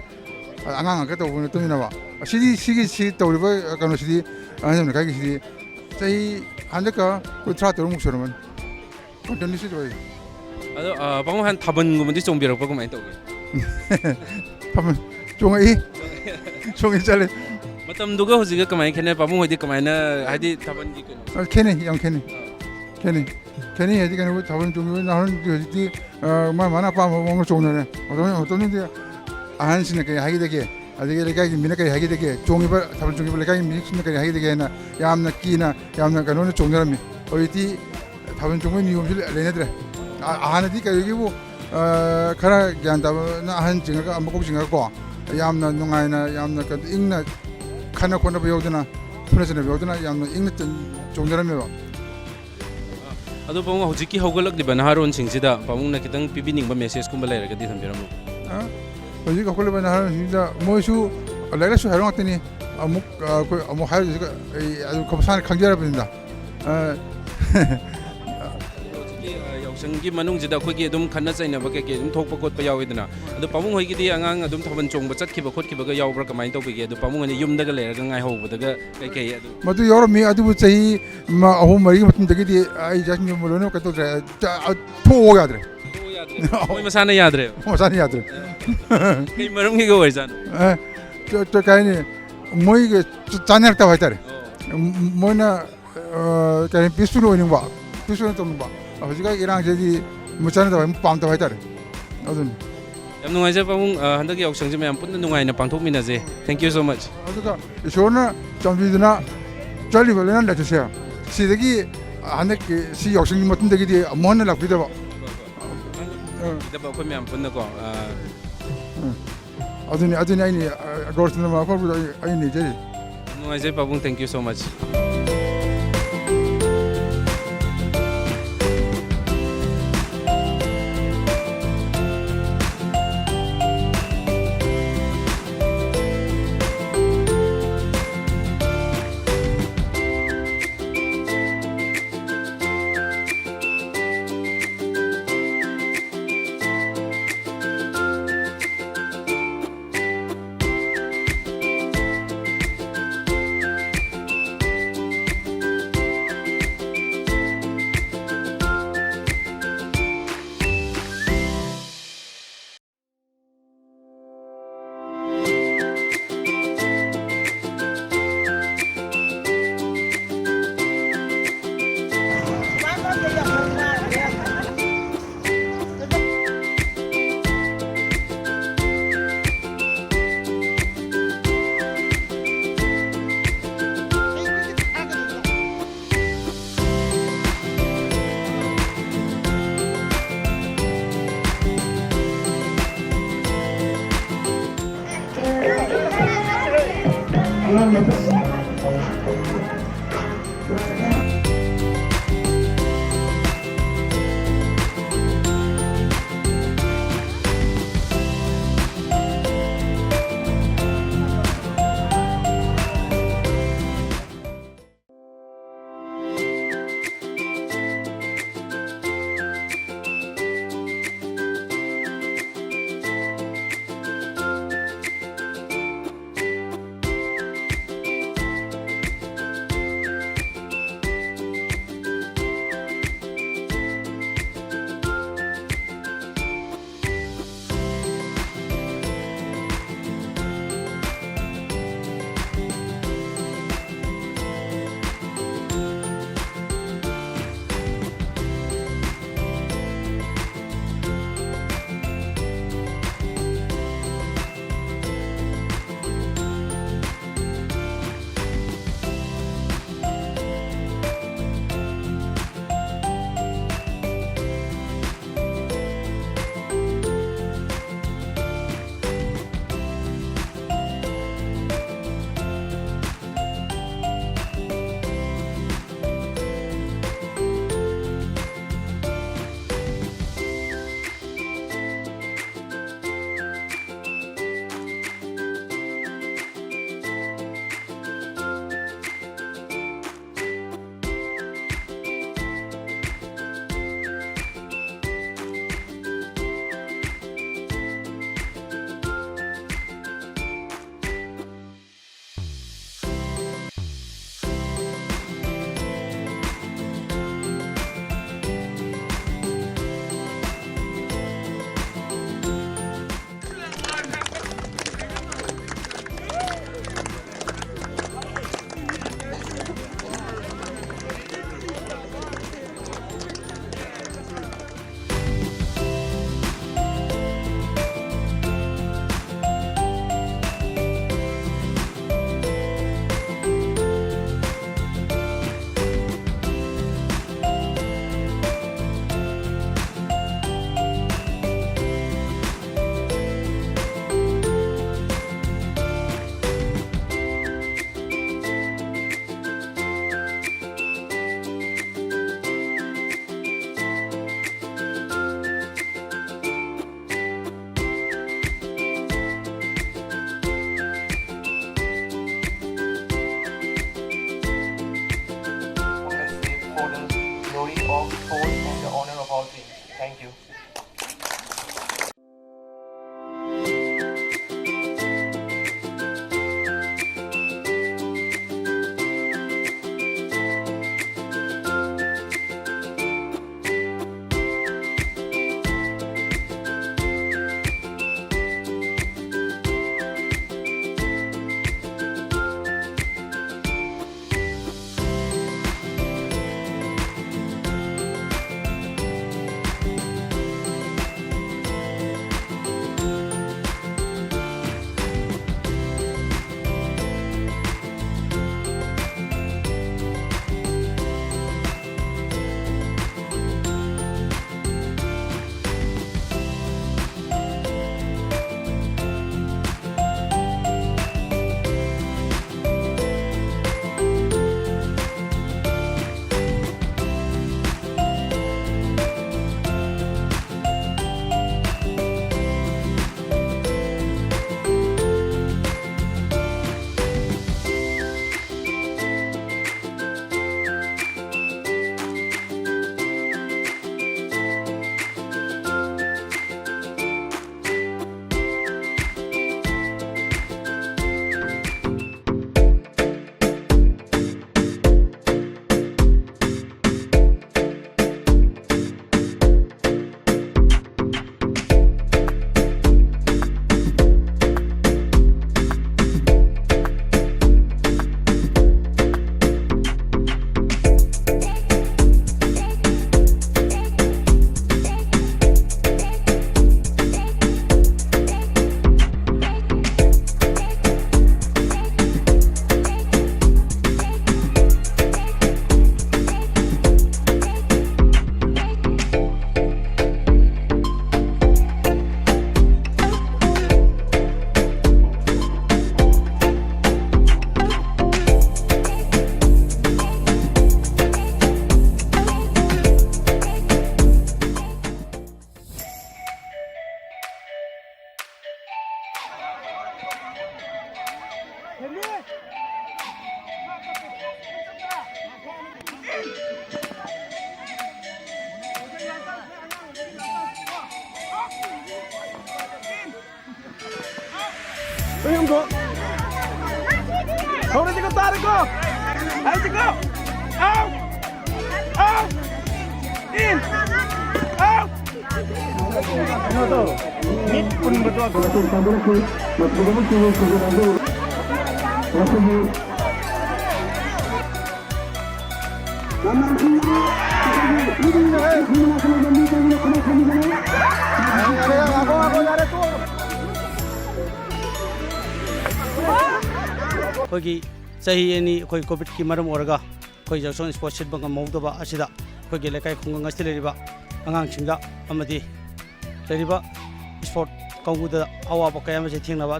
ꯑꯉꯥꯡ ꯉꯥꯛꯇ ꯇꯧꯕ ꯅꯠꯇꯕꯅꯤꯅꯕ꯫ ꯑꯁꯤꯗꯤ, ꯁꯤꯒꯤ, ꯁꯤ ꯇꯧꯔꯤꯕ ꯀꯩꯅꯣꯁꯤꯗꯤ, ꯑꯍꯟ ꯂꯩꯀꯥꯏꯒꯤꯁꯤꯗꯤ ꯆꯍꯤ ꯍꯟꯗꯛꯀ ꯑꯩꯈꯣꯏ ꯇꯔꯥ ꯇꯔꯨꯛꯃꯨꯛ ꯁꯨꯔꯝꯃꯅꯤ꯫ ꯀꯟꯇꯤꯅ꯭ꯌꯨꯁꯂꯤ ꯇꯧꯔꯤ꯫ ꯑꯗꯣ, ꯑ, ꯄꯥꯕꯨꯡ ꯍꯥꯟꯅ ꯊꯥꯕꯜꯒꯨꯝꯕꯗꯤ ꯆꯣꯡꯕꯤꯔꯛꯄ ꯀꯃꯥꯏꯅ ꯇꯧꯒꯦ? ꯊꯥꯕꯜ ꯆꯣꯡꯉꯛꯏ꯫ ꯆꯣꯡꯉꯤ ꯆꯠꯂꯤ꯫ ꯃꯇꯝꯗꯨꯒ ꯍꯧꯖꯤꯛꯀ ꯀꯃꯥꯏꯅ ꯈꯦꯠꯅꯩ? ꯄꯥꯕꯨꯡ ꯍꯣꯏꯗꯤ ꯀꯃꯥꯏꯅ, ꯍꯥꯏꯗꯤ ꯊꯥꯕꯜꯒꯤ ꯀꯩꯅꯣ? ꯑ, ꯈꯦꯠꯅꯩ, ꯌꯥꯝ ꯈꯦꯠꯅꯩ꯫ ꯈꯦꯠꯅꯩ꯫ ꯈꯦꯠꯅꯩ ꯍꯥꯏꯗꯤ ꯀꯩꯅꯣ, ꯊꯥꯕꯜ ꯆꯣꯡꯕ ꯅꯍꯥꯔꯣꯜꯗꯤ ꯍꯧꯖꯤꯛꯇꯤ, ꯑ, ꯃꯥ ꯃꯥꯅ ꯑꯄꯥꯝꯕ ꯃꯑꯣꯡꯗ ꯆꯣꯡꯅꯔꯦ꯫ ꯃꯇꯝ-, ꯃꯇꯝꯗꯨꯗꯤ ꯑꯍꯟꯁꯤꯡꯅ ꯀꯔꯤ ꯍꯥꯏꯈꯤꯗꯒꯦ? ꯑꯗꯒꯤ ꯂꯩꯀꯥꯏꯒꯤ ꯃꯤꯅ ꯀꯔꯤ ꯍꯥꯏꯈꯤꯗꯒꯦ? ꯆꯣꯡꯉꯤꯕ ꯊꯥꯕꯜ ꯆꯣꯡꯉꯤꯕ ꯂꯩꯀꯥꯏꯒꯤ ꯃꯤꯁꯤꯡꯅ ꯀꯔꯤ ꯍꯥꯏꯈꯤꯗꯒꯦ ꯍꯥꯏꯅ ꯌꯥꯝꯅ ꯀꯤꯅ, ꯌꯥꯝꯅ ꯀꯩꯅꯣꯅ ꯆꯣꯡꯅꯔꯝꯃꯤ꯫ ꯍꯧꯖꯤꯛꯇꯤ ꯊꯥꯕꯜ ꯆꯣꯡꯕꯒꯤ ꯅꯤꯌꯣꯝꯁꯤ ꯂꯩ-, ꯂꯩꯅꯗ꯭ꯔꯦ꯫ ꯑ-, ꯍꯥꯟꯅꯗꯤ ꯀꯔꯤꯒꯤꯕꯨ, ꯑ, ꯈꯔ ꯒ꯭ꯌꯥꯟ ꯇꯥꯕꯅ ꯑꯍꯟ ꯆꯤꯡꯉꯒ, ꯃꯀꯣꯛ ꯆꯤꯡꯉꯒꯀꯣ, ꯌꯥꯝꯅ ꯅꯨꯡꯉꯥꯏꯅ, ꯌꯥꯝꯅ ꯀ-, ꯏꯪꯅ ꯈꯠꯅ ꯈꯣꯠꯅꯕ ꯌꯥꯎꯗꯅ, ꯐꯨꯅ ꯆꯩꯅꯕ ꯌꯥꯎꯗꯅ ꯌꯥꯝꯅ ꯏꯪꯅ ꯆꯟ-, ꯆꯣꯡꯅꯔꯝꯃꯦꯕ꯫ ꯑꯗꯣ ꯄꯥꯕꯨꯡ, ꯍꯧꯖꯤꯛꯀꯤ ꯍꯧꯒꯠꯂꯛꯂꯤꯕ ꯅꯍꯥꯔꯣꯟꯁꯤꯡꯁꯤꯗ ꯄꯥꯕꯨꯡꯅ ꯈꯤꯇꯪ ꯄꯤꯕꯤꯅꯤꯡꯕ ꯃꯦꯁꯦꯖꯀꯨꯝꯕ ꯂꯩꯔꯒꯗꯤ ꯊꯝꯕꯤꯔꯝꯃꯨ꯫ ꯑ? ꯍꯧꯖꯤꯛ ꯍꯧꯒꯠꯂꯛꯂꯤꯕ ꯅꯍꯥꯔꯣꯟꯁꯤꯡꯁꯤꯗ ꯃꯣꯏꯁꯨ ꯂꯥꯏꯔꯤꯛ ꯂꯥꯏꯁꯨ ꯍꯩꯕ ꯉꯥꯛꯇꯅꯤ꯫ ꯑꯃꯨꯛ, ꯑ, ꯑꯩꯈꯣꯏ ꯑꯃꯨꯛ ꯍꯥꯏꯔꯤꯁꯤꯒ ꯑꯩ ꯑꯗꯨ ꯃꯁꯥꯅ ꯈꯪꯖꯔꯕꯅꯤꯗ꯫ ꯑ, ꯍꯧꯖꯤꯛꯀꯤ, ꯑ, ꯌꯥꯎꯁꯪꯒꯤ ꯃꯅꯨꯡꯁꯤꯗ ꯑꯩꯈꯣꯏꯒꯤ ꯑꯗꯨꯝ ꯈꯠꯅ ꯆꯩꯅꯕ ꯀꯩꯀꯩ ꯑꯗꯨꯝ ꯊꯣꯛꯄ ꯈꯣꯠꯄ ꯌꯥꯎꯋꯤꯗꯅ, ꯑꯗꯣ ꯄꯥꯕꯨꯡ ꯍꯣꯏꯒꯤꯗꯤ ꯑꯉꯥꯡ ꯑꯗꯨꯝ ꯊꯥꯕꯜ ꯆꯣꯡꯕ ꯆꯠꯈꯤꯕ ꯈꯣꯠꯈꯤꯕꯒ ꯌꯥꯎꯕ꯭ꯔꯥ? ꯀꯃꯥꯏꯅ ꯇꯧꯕꯤꯒꯦ? ꯑꯗꯣ ꯄꯥꯕꯨꯡ ꯍꯣꯏꯅ ꯌꯨꯝꯗꯒ ꯂꯩꯔꯒ ꯉꯥꯏꯍꯧꯕꯗꯒ ꯀꯩꯀꯩ ꯑꯗꯨ? ꯃꯗꯨ ꯌꯥꯎꯔꯝꯃꯤ, ꯑꯗꯨꯕꯨ ꯆꯍꯤ ꯃ-, ꯑꯍꯨꯝ ꯃꯔꯤꯒꯤ ꯃꯇꯨꯡꯗꯒꯤꯗꯤ ꯑꯩ ꯏꯆꯥꯁꯤꯡꯗꯨ ꯂꯣꯏꯅꯃꯛ ꯀꯩꯅꯣ ꯇꯧꯗ꯭ꯔꯦ, ꯆ-, ꯑ, ꯊꯣꯛꯑꯣ ꯌꯥꯗ꯭ꯔꯦ꯫ ꯊꯣꯛꯑꯣ ꯌꯥꯗ꯭ꯔꯦ꯫ ꯃꯣꯏ ꯃꯁꯥꯅ ꯌꯥꯗ꯭ꯔꯦ꯫ ꯃꯁꯥꯅ ꯌꯥꯗ꯭ꯔꯦ꯫ ꯀꯩ ꯃꯔꯝꯒꯤꯒ ꯑꯣꯏꯖꯥꯠꯅꯣ? ꯑꯦ, ꯆ-, ꯆ-, ꯀꯩ ꯍꯥꯏꯅꯤ, ꯃꯣꯏꯒ ꯆ-, ꯆꯥꯅꯔꯛꯇꯕ ꯍꯥꯏꯇꯥꯔꯦ꯫ ꯑꯣ꯫ ꯃ-, ꯃꯣꯏꯅ, ꯑ, ꯀꯩ ꯍꯥꯏꯅꯤ, peaceful ꯑꯣꯏꯅꯤꯡꯕ, peaceful ꯑꯣꯏꯅ ꯇꯧꯅꯤꯡꯕ꯫ ꯍꯧꯖꯤꯛꯀꯥꯟ ꯏꯔꯥꯡꯁꯤꯗꯤ ꯃꯣꯏ ꯆꯥꯅꯗꯕ ꯍꯥꯏ, ꯄꯥꯝꯗꯕ ꯍꯥꯏꯇꯥꯔꯦ꯫ ꯑꯗꯨꯅꯤ꯫ ꯌꯥꯝ ꯅꯨꯡꯉꯥꯏꯖꯔꯦ ꯄꯥꯕꯨꯡ, ꯑ, ꯍꯟꯗꯛꯀꯤ ꯌꯥꯎꯁꯪꯁꯦ ꯃꯌꯥꯝ ꯄꯨꯟꯅ ꯅꯨꯡꯉꯥꯏꯅ ꯄꯥꯡꯊꯣꯛꯃꯤꯟꯅꯁꯦ꯫ Thank you so much꯫ ꯑꯗꯨꯒ ꯏꯁꯣꯔꯅ ꯆꯥꯟꯕꯤꯗꯨꯅ ꯆꯠꯂꯤꯕ ꯂꯥꯏꯅꯥ ꯂꯥꯏꯆꯠꯁꯦ ꯁꯤꯗꯒꯤ ꯍꯟꯗꯛꯀꯤ ꯁꯤ ꯌꯥꯎꯁꯪꯒꯤ ꯃꯇꯨꯡꯗꯒꯤꯗꯤ ꯑꯃꯨꯛ ꯍꯟꯅ ꯂꯥꯛꯄꯤꯗꯕ꯫ ꯑ꯫ ꯁꯤꯗ ꯑꯩꯈꯣꯏ ꯃꯌꯥꯝ ꯄꯨꯟꯅꯀꯣ, ꯑ, ꯎꯝ꯫ ꯑꯗꯨꯅꯤ, ꯑꯗꯨꯅꯤ ꯑꯩꯅ, ꯑ, ꯒꯣꯔꯁꯅ ꯃꯐꯝꯗꯨꯗ ꯑꯩ, ꯑꯩ ꯅꯤꯖꯔꯤ꯫ ꯅꯨꯡꯉꯥꯏꯖꯩ ꯄꯥꯕꯨꯡ, thank you so much꯫ Sports and the owner of our team. Thank you. ꯍꯧꯔꯁꯤꯀꯣ, ꯇꯥꯔꯦꯀꯣ? ꯍꯥꯏꯁꯤꯀꯣ? ꯑꯥꯎ! ꯑꯥꯎ! ꯏꯟ! ꯑꯥꯎ! ꯀꯩꯅꯣꯗꯣ, ꯃꯤꯠ ꯄꯨꯟꯕꯗꯣ꯫ ꯑꯩꯈꯣꯏꯒꯤ ꯆꯍꯤ ꯑꯅꯤ ꯑꯩꯈꯣꯏ ꯀꯣꯚꯤꯗꯀꯤ ꯃꯔꯝ ꯑꯣꯏꯔꯒ ꯑꯩꯈꯣꯏ ꯖꯣꯁꯣꯟ ꯁ꯭ꯄꯣꯔꯠ ꯁꯤꯟꯕ ꯉꯝꯍꯧꯗꯕ ꯑꯁꯤꯗ ꯑꯩꯈꯣꯏꯒꯤ ꯂꯩꯀꯥꯏ ꯈꯨꯡꯒꯪ ꯑꯁꯤꯗ ꯂꯩꯔꯤꯕ ꯑꯉꯥꯡꯁꯤꯡꯗ ꯑꯃꯗꯤ ꯂꯩꯔꯤꯕ ꯁ꯭ꯄꯣꯔꯠ ꯀꯥꯡꯕꯨꯗ ꯑꯋꯥꯕ ꯀꯌꯥ ꯑꯃꯁꯦ ꯊꯦꯡꯅꯕ,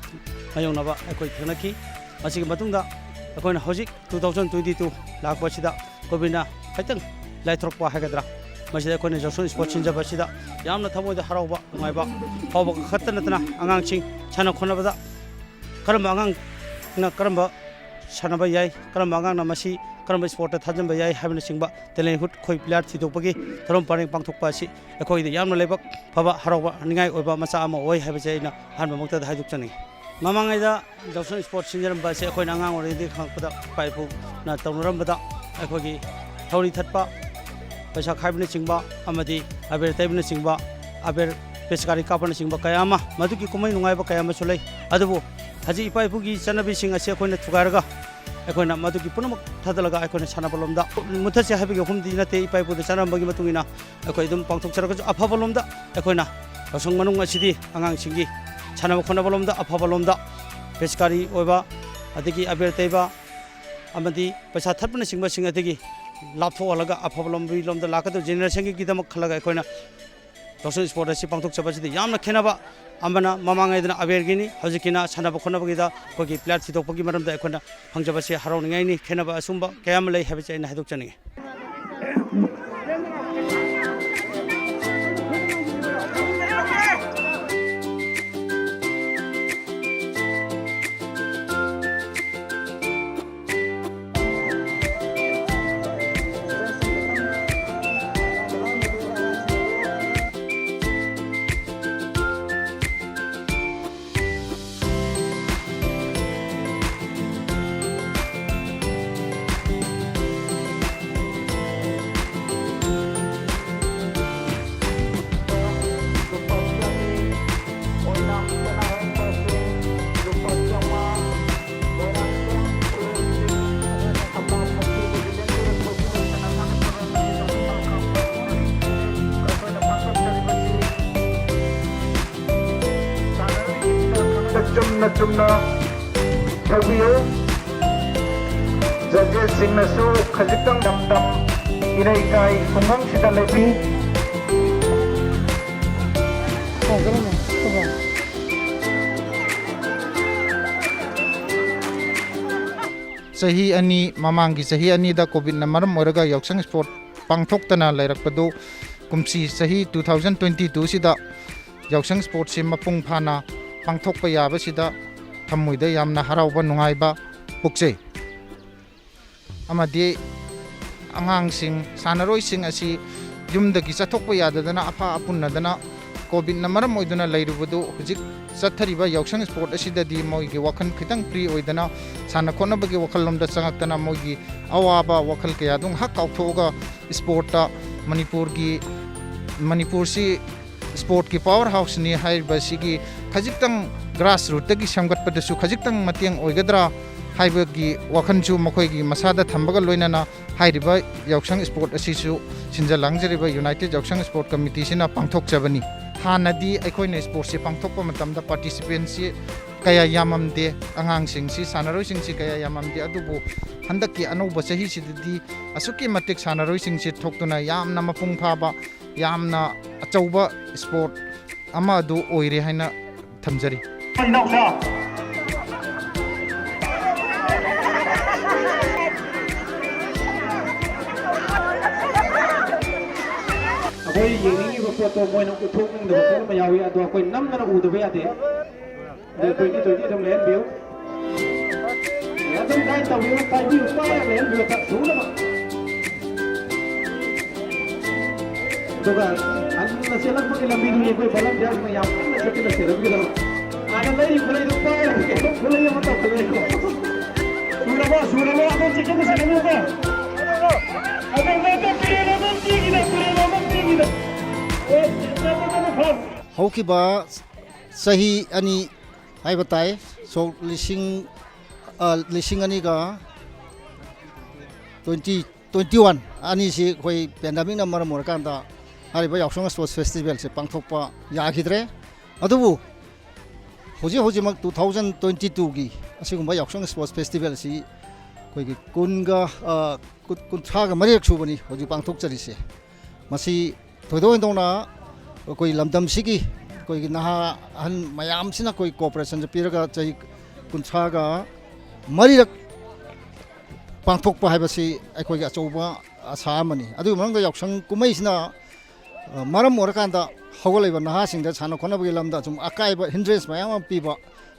ꯃꯥꯌꯣꯛꯅꯕ ꯑꯩꯈꯣꯏ ꯊꯦꯡꯅꯈꯤ꯫ ꯃꯁꯤꯒꯤ ꯃꯇꯨꯡꯗ ꯑꯩꯈꯣꯏꯅ ꯍꯧꯖꯤꯛ two thousand twenty two ꯂꯥꯛꯄꯁꯤꯗ ꯀꯣꯚꯤꯗꯅ ꯈꯤꯇꯪ ꯂꯥꯏꯊꯣꯔꯛꯄ ꯍꯥꯏꯒꯗ꯭ꯔꯥ, ꯃꯁꯤꯗ ꯑꯩꯈꯣꯏꯅ ꯖꯣꯁꯣꯟ ꯁ꯭ꯄꯣꯔꯠ ꯁꯤꯟꯖꯕꯁꯤꯗ ꯌꯥꯝꯅ ꯊꯃꯣꯏꯗ ꯍꯔꯥꯎꯕ, ꯅꯨꯡꯉꯥꯏꯕ ꯐꯥꯎꯕ ꯈꯛꯇ ꯅꯠꯇꯅ, ꯑꯉꯥꯡꯁꯤꯡ ꯁꯥꯟꯅ ꯈꯣꯠꯅꯕꯗ ꯀꯔꯝꯕ ꯑꯉꯥꯡꯅ ꯀꯔꯝꯕ ꯁꯥꯟꯅꯕ ꯌꯥꯏ, ꯀꯔꯝꯕ ꯑꯉꯥꯡꯅ ꯃꯁꯤ ꯀꯔꯝꯕ ꯁ꯭ꯄꯣꯔꯠꯇ ꯊꯥꯖꯤꯟꯕ ꯌꯥꯏ ꯍꯥꯏꯕꯅꯆꯤꯡꯕ talenthood ꯑꯩꯈꯣꯏ ꯄ꯭ꯂꯦꯌꯔ ꯊꯤꯗꯣꯛꯄꯒꯤ ꯊꯧꯔꯝ ꯄꯔꯦꯡ ꯄꯥꯡꯊꯣꯛꯄ ꯑꯁꯤ ꯑꯩꯈꯣꯏꯗ ꯌꯥꯝꯅ ꯂꯥꯏꯕꯛ ꯐꯕ, ꯍꯔꯥꯎꯕ, ꯅꯤꯡꯉꯥꯏ ꯑꯣꯏꯕ ꯃꯆꯥꯛ ꯑꯃ ꯑꯣꯏ ꯍꯥꯏꯕꯁꯦ ꯑꯩꯅ ꯑꯍꯥꯟꯕꯃꯛꯇꯗ ꯍꯥꯏꯗꯣꯛꯆꯅꯤꯡꯏ꯫ ꯃꯃꯥꯡꯉꯩꯗ ꯖꯣꯁꯣꯟ ꯁ꯭ꯄꯣꯔꯠ ꯁꯤꯟꯖꯔꯝꯕ ꯑꯁꯤ ꯑꯩꯈꯣꯏꯅ ꯑꯉꯥꯡ ꯑꯣꯏꯔꯤꯉꯩꯗꯒꯤ ꯈꯪꯉꯛꯄꯗ ꯏꯄꯥ ꯏꯄꯨꯅ ꯇꯧꯅꯔꯝꯕꯗ ꯑꯩꯈꯣꯏꯒꯤ ꯊꯧꯔꯤ ꯊꯠꯄ, ꯄꯩꯁꯥ ꯈꯥꯏꯕꯅꯆꯤꯡꯕ ꯑꯃꯗꯤ ꯑꯕꯦꯔ ꯇꯩꯕꯅꯆꯤꯡꯕ, ꯑꯕꯦꯔ ꯄꯤꯆꯀꯥꯔꯤ ꯀꯥꯞꯄꯅꯆꯤꯡꯕ ꯀꯌꯥ ꯑꯃ, ꯃꯗꯨꯒꯤ ꯀꯨꯝꯍꯩ ꯅꯨꯡꯉꯥꯏꯕ ꯀꯌꯥ ꯑꯃꯁꯨ ꯂꯩ꯫ ꯑꯗꯨꯕꯨ ꯍꯧꯖꯤꯛ ꯏꯄꯥ ꯏꯄꯨꯒꯤ ꯆꯠꯅꯕꯤꯁꯤꯡ ꯑꯁꯤ ꯑꯩꯈꯣꯏꯅ ꯊꯨꯒꯥꯏꯔꯒ ꯑꯩꯈꯣꯏꯅ ꯃꯗꯨꯒꯤ ꯄꯨꯝꯅꯃꯛ ꯊꯥꯗꯠꯂꯒ ꯑꯩꯈꯣꯏꯅ ꯁꯥꯟꯅꯕ ꯂꯣꯝꯗ ꯃꯨꯠꯊꯠꯁꯦ ꯍꯥꯏꯕꯒꯤ ꯋꯥꯐꯝꯗꯤ ꯅꯠꯇꯦ꯫ ꯏꯄꯥ ꯏꯄꯨꯗ ꯆꯠꯅꯔꯝꯕꯒꯤ ꯃꯇꯨꯡ ꯏꯟꯅ ꯑꯩꯈꯣꯏ ꯑꯗꯨꯝ ꯄꯥꯡꯊꯣꯛꯆꯔꯒꯁꯨ ꯑꯐꯕ ꯂꯣꯝꯗ ꯑꯩꯈꯣꯏꯅ ꯌꯥꯎꯁꯪ ꯃꯅꯨꯡ ꯑꯁꯤꯗꯤ ꯑꯉꯥꯡꯁꯤꯡꯒꯤ ꯁꯥꯟꯅꯕ ꯈꯣꯠꯅꯕ ꯂꯣꯝꯗ, ꯑꯐꯕ ꯂꯣꯝꯗ, ꯄꯤꯆꯀꯥꯔꯤ ꯑꯣꯏꯕ, ꯑꯗꯒꯤ ꯑꯕꯦꯔ ꯇꯩꯕ ꯑꯃꯗꯤ ꯄꯩꯁꯥ ꯊꯠꯄꯅꯆꯤꯡꯕꯁꯤꯡ ꯑꯗꯒꯤ ꯂꯥꯞꯊꯣꯛꯍꯜꯂꯒ ꯑꯐꯕ ꯂꯝꯕꯤ ꯂꯣꯝꯗ ꯂꯥꯛꯀꯗꯧꯕ ꯖꯦꯅꯦꯔꯦꯁꯟꯒꯤꯗꯃꯛ ꯈꯜꯂꯒ ꯑꯩꯈꯣꯏꯅ ꯌꯥꯎꯁꯪ ꯁ꯭ꯄꯣꯔꯠ ꯑꯁꯤ ꯄꯥꯡꯊꯣꯛꯆꯕ ꯑꯁꯤꯗ ꯌꯥꯝꯅ ꯈꯦꯠꯅꯕ ꯑꯃꯅ, ꯃꯃꯥꯡꯉꯩꯗꯅ ꯑꯕꯦꯔꯒꯤꯅꯤ, ꯍꯧꯖꯤꯛꯀꯤꯅ ꯁꯥꯟꯅꯕ ꯈꯣꯠꯅꯕꯒꯤꯗ ꯑꯩꯈꯣꯏꯒꯤ ꯄ꯭ꯂꯦꯌꯔ ꯊꯤꯗꯣꯛꯄꯒꯤ ꯃꯔꯝꯗ ꯑꯩꯈꯣꯏꯅ ꯐꯪꯖꯕꯁꯤ ꯍꯔꯥꯎꯅꯤꯡꯉꯥꯏꯅꯤ꯫ ꯈꯦꯠꯅꯕ ꯑꯁꯨꯝꯕ ꯀꯌꯥ ꯑꯃ ꯂꯩ ꯍꯥꯏꯕꯁꯤ ꯑꯩꯅ ꯍꯥꯏꯗꯣꯛꯆꯅꯤꯡꯉꯤ꯫ ꯆꯨꯝꯅ ꯇꯧꯕꯤꯌꯨ꯫ ꯖꯖꯦꯁꯁꯤꯡꯅꯁꯨ ꯈꯖꯤꯛꯇꯪ ꯗꯝ ꯗꯝ ꯏꯔꯩꯀꯥꯏ ꯈꯨꯡꯒꯪꯁꯤꯗ ꯂꯦꯞꯄꯤ꯫ ꯆꯍꯤ ꯑꯅꯤ, ꯃꯃꯥꯡꯒꯤ ꯆꯍꯤ ꯑꯅꯤꯗ ꯀꯣꯚꯤꯗꯅ ꯃꯔꯝ ꯑꯣꯏꯔꯒ ꯌꯥꯎꯁꯪ ꯁ꯭ꯄꯣꯔꯠ ꯄꯥꯡꯊꯣꯛꯇꯅ ꯂꯩꯔꯛꯄꯗꯨ, ꯀꯨꯝꯁꯤ ꯆꯍꯤ two thousand twenty two ꯁꯤꯗ ꯌꯥꯎꯁꯪ ꯁ꯭ꯄꯣꯔꯠꯁꯤ ꯃꯄꯨꯡ ꯐꯥꯅ ꯄꯥꯡꯊꯣꯛꯄ ꯌꯥꯕꯁꯤꯗ ꯊꯃꯣꯏꯗ ꯌꯥꯝꯅ ꯍꯔꯥꯎꯕ, ꯅꯨꯡꯉꯥꯏꯕ ꯄꯣꯛꯆꯩ꯫ ꯑꯃꯗꯤ ꯑꯉꯥꯡꯁꯤꯡ, ꯁꯥꯟꯅꯔꯣꯏꯁꯤꯡ ꯑꯁꯤ ꯌꯨꯝꯗꯒꯤ ꯆꯠꯊꯣꯛꯄ ꯌꯥꯗꯗꯅ, ꯑꯐ ꯑꯄꯨꯟꯅꯗꯅ, ꯀꯣꯚꯤꯗꯅ ꯃꯔꯝ ꯑꯣꯏꯗꯨꯅ ꯂꯩꯔꯨꯕꯗꯨ, ꯍꯧꯖꯤꯛ ꯆꯠꯊꯔꯤꯕ ꯌꯥꯎꯁꯪ ꯁ꯭ꯄꯣꯔꯠ ꯑꯁꯤꯗꯗꯤ ꯃꯣꯏꯒꯤ ꯋꯥꯈꯜ ꯈꯤꯇꯪ ꯐ꯭ꯔꯤ ꯑꯣꯏꯗꯅ, ꯁꯥꯟꯅ ꯈꯣꯠꯅꯕꯒꯤ ꯋꯥꯈꯜꯂꯣꯝꯗ ꯆꯪꯉꯛꯇꯅ, ꯃꯣꯏꯒꯤ ꯑꯋꯥꯕ ꯋꯥꯈꯜ ꯀꯌꯥꯗꯨ ꯉꯥꯏꯍꯥꯛ ꯀꯥꯎꯊꯣꯛꯑꯒ, ꯁ꯭ꯄꯣꯔꯠꯇ ꯃꯅꯤꯄꯨꯔꯒꯤ, ꯃꯅꯤꯄꯨꯔꯁꯤ ꯁ꯭ꯄꯣꯔꯠꯀꯤ ꯄꯥꯋꯔ ꯍꯥꯎꯁꯅꯤ ꯍꯥꯏꯔꯤꯕꯁꯤꯒꯤ ꯈꯖꯤꯛꯇꯪ ꯒ꯭ꯔꯥꯁ ꯔꯨꯠꯇꯒꯤ ꯁꯦꯝꯒꯠꯄꯗꯁꯨ ꯈꯖꯤꯛꯇꯪ ꯃꯇꯦꯡ ꯑꯣꯏꯒꯗ꯭ꯔꯥ ꯍꯥꯏꯕꯒꯤ ꯋꯥꯈꯜꯁꯨ ꯃꯈꯣꯏꯒꯤ ꯃꯁꯥꯗ ꯊꯝꯕꯒ ꯂꯣꯏꯅꯅ, ꯍꯥꯏꯔꯤꯕ ꯌꯥꯎꯁꯪ ꯁ꯭ꯄꯣꯔꯠ ꯑꯁꯤꯁꯨ ꯁꯤꯟꯖ ꯂꯥꯡꯖꯔꯤꯕ ꯌꯨꯅꯥꯏꯇꯦꯗ ꯌꯥꯎꯁꯪ ꯁ꯭ꯄꯣꯔꯠ ꯀꯃꯤꯇꯤꯁꯤꯅ ꯄꯥꯡꯊꯣꯛꯆꯕꯅꯤ꯫ ꯍꯥꯟꯅꯗꯤ ꯑꯩꯈꯣꯏꯅ ꯁ꯭ꯄꯣꯔꯠꯁꯤ ꯄꯥꯡꯊꯣꯛꯄ ꯃꯇꯝꯗ ꯄꯥꯔꯇꯤꯁꯤꯄꯦꯟꯁꯤ ꯀꯌꯥ ꯌꯥꯝꯃꯝꯗꯦ, ꯑꯉꯥꯡꯁꯤꯡꯁꯤ, ꯁꯥꯟꯅꯔꯣꯏꯁꯤꯡꯁꯤ ꯀꯌꯥ ꯌꯥꯝꯃꯝꯗꯦ꯫ ꯑꯗꯨꯕꯨ ꯍꯟꯗꯛꯀꯤ ꯑꯅꯧꯕ ꯆꯍꯤꯁꯤꯗꯗꯤ ꯑꯁꯨꯛꯀꯤ ꯃꯇꯤꯛ ꯁꯥꯟꯅꯔꯣꯏꯁꯤꯡꯁꯤ ꯊꯣꯛꯇꯨꯅ ꯌꯥꯝꯅ ꯃꯄꯨꯡ ꯐꯥꯕ, ꯌꯥꯝꯅ ꯑꯆꯧꯕ ꯁ꯭ꯄꯣꯔꯠ ꯑꯃ ꯑꯗꯨ ꯑꯣꯏꯔꯦ ꯍꯥꯏꯅ ꯊꯝꯖꯔꯤ꯫ ꯏꯅꯥꯎꯆꯥ꯫ ꯑꯩꯈꯣꯏ ꯌꯦꯡꯅꯤꯡꯉꯤꯕ ꯄꯣꯠꯇꯣ ꯃꯣꯏꯅ ꯎꯠꯊꯣꯛꯅꯤꯡꯗꯕ ꯄꯣꯠ ꯑꯃ ꯌꯥꯎꯏ, ꯑꯗꯣ ꯑꯩꯈꯣꯏ ꯅꯝꯗꯅ ꯎꯗꯕ ꯌꯥꯗꯦ꯫ ꯑꯗꯣ twenty twenty ꯑꯗꯨꯝ ꯂꯩꯍꯟꯕꯤꯌꯨ꯫ ꯑꯗꯨꯝ guide ꯇꯧꯕꯤꯌꯨ, ꯄꯥꯏꯕꯤꯌꯨ, ꯄꯥꯏꯔ ꯂꯩꯍꯟꯕꯤꯌꯨ, ꯁꯨꯅꯕ꯫ ꯑꯗꯨꯒ ꯍꯟꯅ ꯆꯦꯜꯂꯛꯄꯒꯤ ꯂꯝꯕꯤꯗꯨ ꯑꯩꯈꯣꯏ volunteersꯅ ꯌꯥꯝ ꯀꯟꯅ ꯆꯦꯛꯁꯤꯟꯅ ꯁꯦꯟꯅꯕꯤꯒꯗꯕ꯫ ꯑꯥꯗ ꯂꯩꯔꯤ ꯈꯨꯠꯂꯩꯗꯨ ꯄꯥꯏꯔꯒ ꯀꯩꯅꯣ ꯈꯨꯠꯂꯩ ꯑꯃ ꯇꯧꯁꯤꯜꯂꯛꯏꯀꯣ꯫ ꯁꯨꯔꯕꯣ? ꯁꯨꯔꯕꯣ? ꯑꯗꯨꯝ ꯆꯦꯛꯁꯤꯟꯅ ꯁꯦꯟꯅꯕꯤꯌꯨꯀꯣ꯫ ꯑꯗꯨꯝ ꯅꯠꯇꯦ, ꯇꯨꯔꯦꯜ ꯑꯃ ꯆꯦꯟꯈꯤꯗ, ꯇꯨꯔꯦꯜ ꯑꯃ ꯆꯦꯟꯈꯤꯗ꯫ ꯑꯦ, ꯆꯠꯂꯣ, ꯆꯠꯂꯣ, ꯐꯥꯎ꯫ ꯍꯧꯈꯤꯕ ꯆꯍꯤ ꯑꯅꯤ ꯍꯥꯏꯕ ꯇꯥꯏ, ꯁꯣꯛ ꯂꯤꯁꯤꯡ, ꯑ, ꯂꯤꯁꯤꯡ ꯑꯅꯤꯒ twenty, twenty one ꯑꯅꯤꯁꯤ ꯑꯩꯈꯣꯏ pandemicꯅ ꯃꯔꯝ ꯑꯣꯏꯔꯀꯥꯟꯗ ꯍꯥꯏꯔꯤꯕ ꯌꯥꯎꯁꯪ Sports Festivalꯁꯦ ꯄꯥꯡꯊꯣꯛꯄ ꯌꯥꯈꯤꯗ꯭ꯔꯦ꯫ ꯑꯗꯨꯕꯨ ꯍꯧꯖꯤꯛ ꯍꯧꯖꯤꯛꯃꯛ two thousand twenty twoꯒꯤ ꯑꯁꯤꯒꯨꯝꯕ ꯌꯥꯎꯁꯪ ꯁ꯭ꯄꯣꯔꯠꯁ ꯐꯦꯁꯇꯤꯚꯦꯜ ꯑꯁꯤ ꯑꯩꯈꯣꯏꯒꯤ ꯀꯨꯟꯒ, ꯑ, ꯀꯨꯟ-, ꯀꯨꯟꯊ꯭ꯔꯥꯒ ꯃꯔꯤꯔꯛ ꯁꯨꯕꯅꯤ ꯍꯧꯖꯤꯛ ꯄꯥꯡꯊꯣꯛꯆꯔꯤꯁꯦ꯫ ꯃꯁꯤ ꯊꯣꯏꯗꯣꯛ ꯍꯦꯟꯗꯣꯛꯅ ꯑꯩꯈꯣꯏ ꯂꯝꯗꯝꯁꯤꯒꯤ ꯑꯩꯈꯣꯏꯒꯤ ꯅꯍꯥ ꯑꯍꯟ ꯃꯌꯥꯝꯁꯤꯅ ꯑꯩꯈꯣꯏ ꯀꯣꯑꯣꯄꯔꯦꯁꯟꯁꯦ ꯄꯤꯔꯒ ꯆꯍꯤ ꯀꯨꯟꯊ꯭ꯔꯥꯒ ꯃꯔꯤꯔꯛ ꯄꯥꯡꯊꯣꯛꯄ ꯍꯥꯏꯕꯁꯤ ꯑꯩꯈꯣꯏꯒꯤ ꯑꯆꯧꯕ ꯑꯁꯥ ꯑꯃꯅꯤ꯫ ꯑꯗꯨꯒꯤ ꯃꯅꯨꯡꯗ ꯌꯥꯎꯁꯪ ꯀꯨꯝꯍꯩꯁꯤꯅ, ꯑ, ꯃꯔꯝ ꯑꯣꯏꯔꯀꯥꯟꯗ ꯍꯧꯒꯠꯂꯛꯏꯕ ꯅꯍꯥꯁꯤꯡꯗ ꯁꯥꯟꯅ ꯈꯣꯠꯅꯕꯒꯤ ꯂꯝꯗ ꯁꯨꯝ ꯑꯀꯥꯏꯕ, ꯍꯤꯟꯗ꯭ꯔꯦꯟꯁ ꯃꯌꯥꯝ ꯑꯃ ꯄꯤꯕ,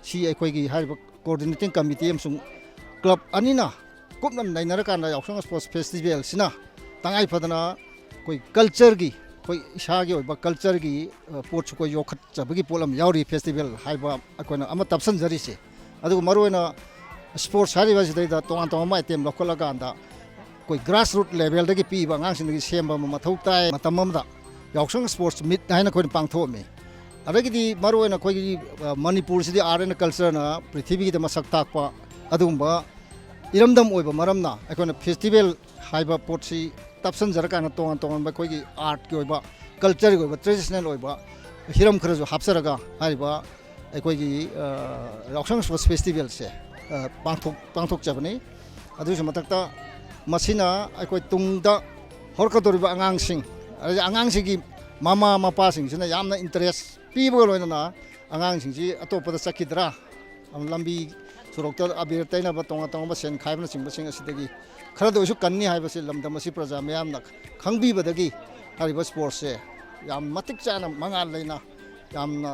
ꯁꯤ ꯑꯩꯈꯣꯏꯒꯤ ꯍꯥꯏꯔꯤꯕ ꯀꯣꯑꯣꯔꯗꯤꯅꯦꯇꯤꯡ ꯀꯃꯤꯇꯤ ꯑꯃꯁꯨꯡ ꯀ꯭ꯂꯕ ꯑꯅꯤꯅ ꯀꯨꯞꯅ ꯅꯩꯅꯔꯀꯥꯟꯗ ꯌꯥꯎꯁꯪ ꯁ꯭ꯄꯣꯔꯠꯁ ꯐꯦꯁꯇꯤꯚꯦꯜꯁꯤꯅ ꯇꯉꯥꯏ ꯐꯗꯅ ꯑꯩꯈꯣꯏ ꯀꯜꯆꯔꯒꯤ, ꯑꯩꯈꯣꯏ ꯏꯁꯥꯒꯤ ꯑꯣꯏꯕ ꯀꯜꯆꯔꯒꯤ, ꯑ, ꯄꯣꯠꯁꯨ ꯑꯩꯈꯣꯏ ꯌꯣꯛꯈꯠꯆꯕꯒꯤ ꯄꯣꯠ ꯑꯃ ꯌꯥꯎꯔꯤ ꯐꯦꯁꯇꯤꯚꯦꯜ ꯍꯥꯏꯕ ꯑꯩꯈꯣꯏꯅ ꯑꯃ ꯇꯞꯁꯤꯟꯖꯔꯤꯁꯦ꯫ ꯑꯗꯨꯒ ꯃꯔꯨꯑꯣꯏꯅ ꯁ꯭ꯄꯣꯔꯠꯁ ꯍꯥꯏꯔꯤꯕ ꯑꯁꯤꯗꯩꯗ ꯇꯣꯉꯥꯟ ꯇꯣꯉꯥꯟꯕ ꯑꯥꯏꯇꯦꯝ ꯂꯧꯈꯠꯂꯀꯥꯟꯗ ꯑꯩꯈꯣꯏ ꯒ꯭ꯔꯥꯁ ꯔꯨꯠ ꯂꯦꯚꯦꯜꯗꯒꯤ ꯄꯤꯛꯏꯕ ꯑꯉꯥꯡꯁꯤꯡꯗꯒꯤ ꯁꯦꯝꯕ ꯑꯃ ꯃꯊꯧ ꯇꯥꯏ꯫ ꯃꯇꯝ ꯑꯃꯗ ꯌꯥꯎꯁꯪ ꯁ꯭ꯄꯣꯔꯠꯁ ꯃꯤꯠ ꯍꯥꯏꯅ ꯑꯩꯈꯣꯏꯅ ꯄꯥꯡꯊꯣꯛꯑꯝꯃꯤ꯫ ꯑꯗꯒꯤꯗꯤ ꯃꯔꯨꯑꯣꯏꯅ ꯑꯩꯈꯣꯏꯒꯤ, ꯑ, ꯃꯅꯤꯄꯨꯔꯁꯤꯗꯤ ꯑꯥꯔꯠ ꯑꯦꯟ ꯀꯜꯆꯔꯅ ꯄ꯭ꯔꯤꯊꯤꯕꯤꯒꯤꯗ ꯃꯁꯛ ꯇꯥꯛꯄ ꯑꯗꯨꯒꯨꯝꯕ ꯏꯔꯝꯗꯝ ꯑꯣꯏꯕ ꯃꯔꯝꯅ ꯑꯩꯈꯣꯏꯅ ꯐꯦꯁꯇꯤꯚꯦꯜ ꯍꯥꯏꯕ ꯄꯣꯠꯁꯤ ꯇꯞꯁꯤꯟꯖꯔꯀꯥꯟꯗ ꯇꯣꯉꯥꯟ ꯇꯣꯉꯥꯟꯕ ꯑꯩꯈꯣꯏꯒꯤ ꯑꯥꯔꯠꯀꯤ ꯑꯣꯏꯕ, ꯀꯜꯆꯔꯒꯤ ꯑꯣꯏꯕ, ꯇ꯭ꯔꯦꯗꯤꯁꯅꯦꯜ ꯑꯣꯏꯕ ꯍꯤꯔꯝ ꯈꯔꯁꯨ ꯍꯥꯞꯆꯔꯒ ꯍꯥꯏꯔꯤꯕ ꯑꯩꯈꯣꯏꯒꯤ, ꯑ, ꯌꯥꯎꯁꯪ ꯁ꯭ꯄꯣꯔꯠꯁ ꯐꯦꯁꯇꯤꯚꯦꯜꯁꯦ, ꯑ, ꯄꯥꯡꯊꯣꯛ-, ꯄꯥꯡꯊꯣꯛꯆꯕꯅꯤ꯫ ꯑꯗꯨꯒꯤꯁꯨ ꯃꯊꯛꯇ ꯃꯁꯤꯅ ꯑꯩꯈꯣꯏ ꯇꯨꯡꯗ ꯍꯧꯔꯛꯀꯗꯧꯔꯤꯕ ꯑꯉꯥꯡꯁꯤꯡ, ꯑꯗꯒꯤ ꯑꯉꯥꯡꯁꯤꯒꯤ ꯃꯃꯥ ꯃꯄꯥꯁꯤꯡꯁꯤꯅ ꯌꯥꯝꯅ ꯏꯟꯇꯔꯦꯁ ꯄꯤꯕꯒ ꯂꯣꯏꯅꯅ ꯑꯉꯥꯡꯁꯤꯡꯁꯤ ꯑꯇꯣꯞꯄꯗ ꯆꯠꯈꯤꯗ꯭ꯔꯥ, ꯂꯝꯕꯤ ꯁꯣꯔꯣꯛꯇ ꯑꯕꯤꯔ ꯇꯩꯅꯕ, ꯇꯣꯉꯥꯟ ꯇꯣꯉꯥꯟꯕ ꯁꯦꯟ ꯈꯥꯏꯕꯅꯆꯤꯡꯕꯁꯤꯡ ꯑꯁꯤꯗꯒꯤ ꯈꯔꯗ ꯑꯣꯏꯁꯨ ꯀꯟꯅꯤ ꯍꯥꯏꯕꯁꯤ ꯂꯝꯗꯝ ꯑꯁꯤ ꯄ꯭ꯔꯖꯥ ꯃꯤꯌꯥꯝꯅ ꯈꯪꯕꯤꯕꯗꯒꯤ ꯍꯥꯏꯔꯤꯕ ꯁ꯭ꯄꯣꯔꯠꯁꯁꯦ ꯌꯥꯝ ꯃꯇꯤꯛ ꯆꯥꯅ ꯃꯉꯥꯜ ꯂꯩꯅ ꯌꯥꯝꯅ,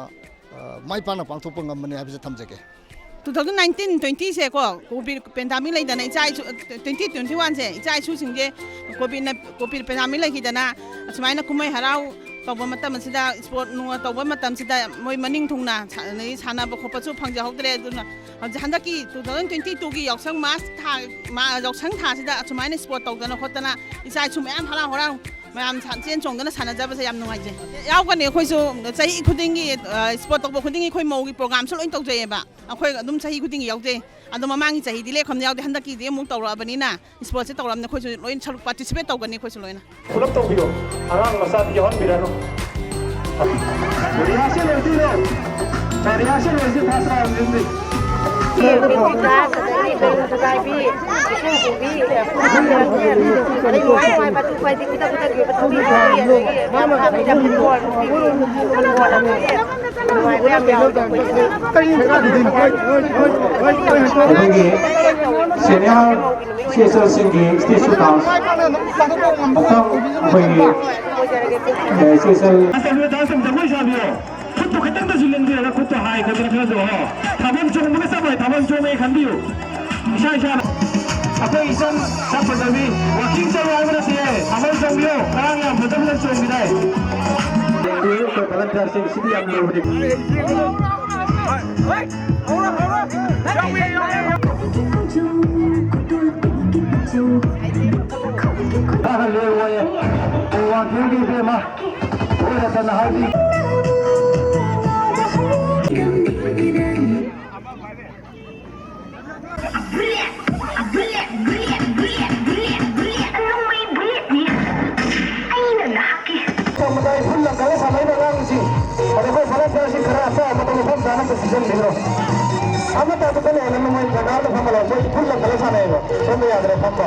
ꯑ, ꯃꯥꯏ ꯄꯥꯛꯅ ꯄꯥꯡꯊꯣꯛꯄ ꯉꯝꯕꯅꯤ ꯍꯥꯏꯕꯁꯤ ꯊꯝꯖꯒꯦ꯫ Two thousand nineteen twenty ꯁꯦꯀꯣ, ꯀꯣꯚꯤꯗ ꯄꯦꯟꯗꯥꯃꯤꯛ ꯂꯩꯗꯅ, ꯏꯆꯥ ꯏꯁꯨ, twenty twenty one ꯁꯦ ꯏꯆꯥ ꯏꯁꯨꯁꯤꯡꯁꯦ ꯀꯣꯚꯤꯗꯅ, ꯀꯣꯚꯤꯗ ꯄꯦꯟꯗꯥꯃꯤꯛ ꯂꯩꯈꯤꯗꯅ, ꯑꯁꯨꯃꯥꯏꯅ ꯀꯨꯝꯍꯩ ꯍꯔꯥꯎ ꯇꯧꯕ ꯃꯇꯝ ꯑꯁꯤꯗ, ꯁ꯭ꯄꯣꯔꯠ ꯅꯨꯡ ꯇꯧꯕ ꯃꯇꯝꯁꯤꯗ ꯃꯣꯏ ꯃꯅꯤꯡ ꯊꯨꯡꯅ ꯁꯥ-, ꯑꯗꯒꯤ ꯁꯥꯟꯅꯕ ꯈꯣꯠꯄꯁꯨ ꯐꯪꯖꯍꯧꯗ꯭ꯔꯦ꯫ ꯑꯗꯨꯅ ꯍꯧꯖꯤꯛ ꯍꯟꯗꯛꯀꯤ two thousand twenty two ꯒꯤ ꯌꯥꯎꯁꯪ ꯃꯥꯔꯆ ꯊꯥ, ꯃꯥ-, ꯌꯥꯎꯁꯪ ꯊꯥꯁꯤꯗ ꯑꯁꯨꯃꯥꯏꯅ ꯁ꯭ꯄꯣꯔꯠ ꯇꯧꯗꯅ ꯈꯣꯠꯇꯅ ꯏꯆꯥ ꯏꯁꯨ ꯃꯌꯥꯝ ꯍꯔꯥꯎ ꯍꯔꯥꯎ ꯃꯌꯥꯝ ꯁꯥ-, ꯆꯦꯟ ꯆꯣꯡꯗꯅ ꯁꯥꯟꯅꯖꯕꯁꯦ ꯌꯥꯝ ꯅꯨꯡꯉꯥꯏꯖꯩ꯫ ꯌꯥꯎꯒꯅꯤ ꯑꯩꯈꯣꯏꯁꯨ ꯆꯍꯤ ꯈꯨꯗꯤꯡꯒꯤ, ꯑ, ꯁ꯭ꯄꯣꯔꯠ ꯇꯧꯕ ꯈꯨꯗꯤꯡꯒꯤ ꯑꯩꯈꯣꯏ ꯃꯧꯒꯤ ꯄ꯭ꯔꯣꯒ꯭ꯔꯥꯝꯁꯨ ꯂꯣꯏ ꯇꯧꯖꯩꯌꯦꯕ꯫ ꯑꯩꯈꯣꯏ ꯑꯗꯨꯝ ꯆꯍꯤ ꯈꯨꯗꯤꯡꯒꯤ ꯌꯥꯎꯖꯩ꯫ ꯑꯗꯣ ꯃꯃꯥꯡꯒꯤ ꯆꯍꯤꯗꯤ ꯂꯦꯞꯈ꯭ꯔꯕꯅꯤ, ꯌꯥꯎꯗꯦ꯫ ꯍꯟꯗꯛꯀꯤꯗꯤ ꯑꯃꯨꯛ ꯇꯧꯔꯛꯑꯕꯅꯤꯅ ꯁ꯭ꯄꯣꯔꯠꯁꯦ ꯇꯧꯔꯕꯅꯤꯅ ꯑꯩꯈꯣꯏꯁꯨ ꯂꯣꯏ ꯁꯔꯨꯛ ꯄꯥꯔꯇꯤꯁꯤꯄꯦꯠ ꯇꯧꯒꯅꯤ ꯑꯩꯈꯣꯏꯁꯨ ꯂꯣꯏꯅ꯫ ꯄꯨꯂꯞ ꯇꯧꯕꯤꯌꯣ, ꯑꯉꯥꯡ ꯃꯆꯥꯗꯤ ꯌꯥꯎꯍꯟꯕꯤꯔꯅꯨ꯫ ꯔꯤꯍꯥꯔꯁꯦꯜ ꯂꯣꯏꯗꯣꯏꯔꯣ? Reaction ꯑꯣꯏꯁꯤ first round ꯁꯤꯗꯤ꯫ ꯄꯤꯛꯅꯤꯛ ꯀ꯭ꯂꯥꯁ, ꯑꯗꯒꯤ ꯕꯦꯂꯨꯟ ꯊꯨꯒꯥꯏꯕꯤ, ꯏꯁꯤꯡ ꯄꯨꯕꯤ, ꯑꯗꯩ ꯅꯨꯡꯉꯥꯏ ꯅꯨꯡꯉꯥꯏꯕ ꯑꯇꯣꯞꯄ ꯍꯥꯏꯗꯤ ꯈꯨꯗꯛ ꯈꯨꯗꯛꯀꯤ ꯑꯣꯏꯕ ꯊꯧꯔꯤ ꯊꯧꯔꯤ, ꯑꯗꯒꯤ ꯃꯌꯥꯝ ꯍꯥꯞꯄꯤꯗ ꯐꯨꯠꯕꯣꯜ, ꯅꯨꯄꯤꯒꯤ ꯐꯨꯠꯕꯣꯜ, ꯑꯗꯒꯤ ꯅꯨꯡꯉꯥꯏꯕ ꯌꯥꯝ ꯌꯥꯎꯋꯤ ꯑꯩꯈꯣꯏꯁꯦ꯫ ꯑꯩꯈꯣꯏꯒꯤ senior C S ꯑꯦꯜꯁꯤꯡꯒꯤ stage show dance, ꯑꯃꯨꯛꯇꯪ ꯑꯩꯈꯣꯏꯒꯤ, ꯑꯦ, ꯁꯤ ꯑꯦꯁ ꯑꯦꯜ ꯈꯨꯠꯇꯨ ꯈꯤꯇꯪꯗꯁꯨ ꯂꯦꯡꯕꯤꯔꯒ ꯈꯨꯠꯇꯨ ꯍꯥꯏ ꯈꯣꯠꯇꯅ ꯈꯔꯁꯨ, ꯍꯣ, ꯊꯥꯕꯜ ꯆꯣꯡꯕꯒ ꯆꯞ ꯃꯥꯟꯅꯩ, ꯊꯥꯕꯜ ꯆꯣꯡꯉꯦ ꯈꯟꯕꯤꯌꯨ꯫ ꯏꯁꯥ ꯏꯁꯥꯅ ꯑꯩꯈꯣꯏ ꯏꯆꯟ ꯁꯛ ꯐꯖꯕꯤ walking ꯆꯠꯂꯨ ꯍꯥꯏꯕ ꯅꯠꯇꯦ, ꯊꯥꯕꯜ ꯆꯣꯡꯕꯤꯌꯨ꯫ ꯉꯔꯥꯡ ꯌꯥꯝ ꯐꯖ ꯐꯖ ꯆꯣꯡꯈꯤꯗꯥꯏ? ꯌꯦꯡꯕꯤꯌꯨ, ꯑꯩꯈꯣꯏ volunteerꯁꯤꯡ, ꯁꯤꯗꯤ ꯌꯥꯝ ꯂꯨꯕꯅꯤ꯫ ꯇꯥꯍꯜꯂꯦ, ꯑꯣꯏꯌꯦ꯫ ꯑꯣ, ꯋꯥꯡꯈꯦꯝꯒꯤ ꯏꯕꯦꯝꯃ꯫ ꯑꯣꯏꯔꯗꯅ ꯍꯥꯏꯕꯤ꯫ ꯃꯇꯥꯏ ꯐꯨꯜ ꯂꯪꯈꯠꯂ ꯁꯥꯟꯅꯔꯤꯕ ꯑꯉꯥꯡꯁꯤꯡ ꯑꯗꯣ ꯑꯩꯈꯣꯏ volunteerꯁꯤꯡ ꯈꯔ ꯑꯄꯥꯝꯕꯗ ꯃꯐꯝ ꯆꯥꯅ ꯑꯝꯇ ꯄꯤꯁꯤꯟꯕꯤꯈ꯭ꯔꯣ꯫ ꯑꯃꯠꯇ ꯑꯗꯨꯗ ꯂꯩꯍꯜꯂꯅꯨ, ꯃꯣꯏ ꯖꯒꯥ ꯑꯝꯇ ꯐꯝꯍꯜꯂꯣ꯫ ꯃꯣꯏ ꯐꯨꯜ ꯂꯪꯈꯠꯂ ꯁꯥꯟꯅꯩꯌꯦꯕ꯫ ꯁꯣꯝꯗ ꯌꯥꯗ꯭ꯔꯦ ꯐꯝꯕ꯫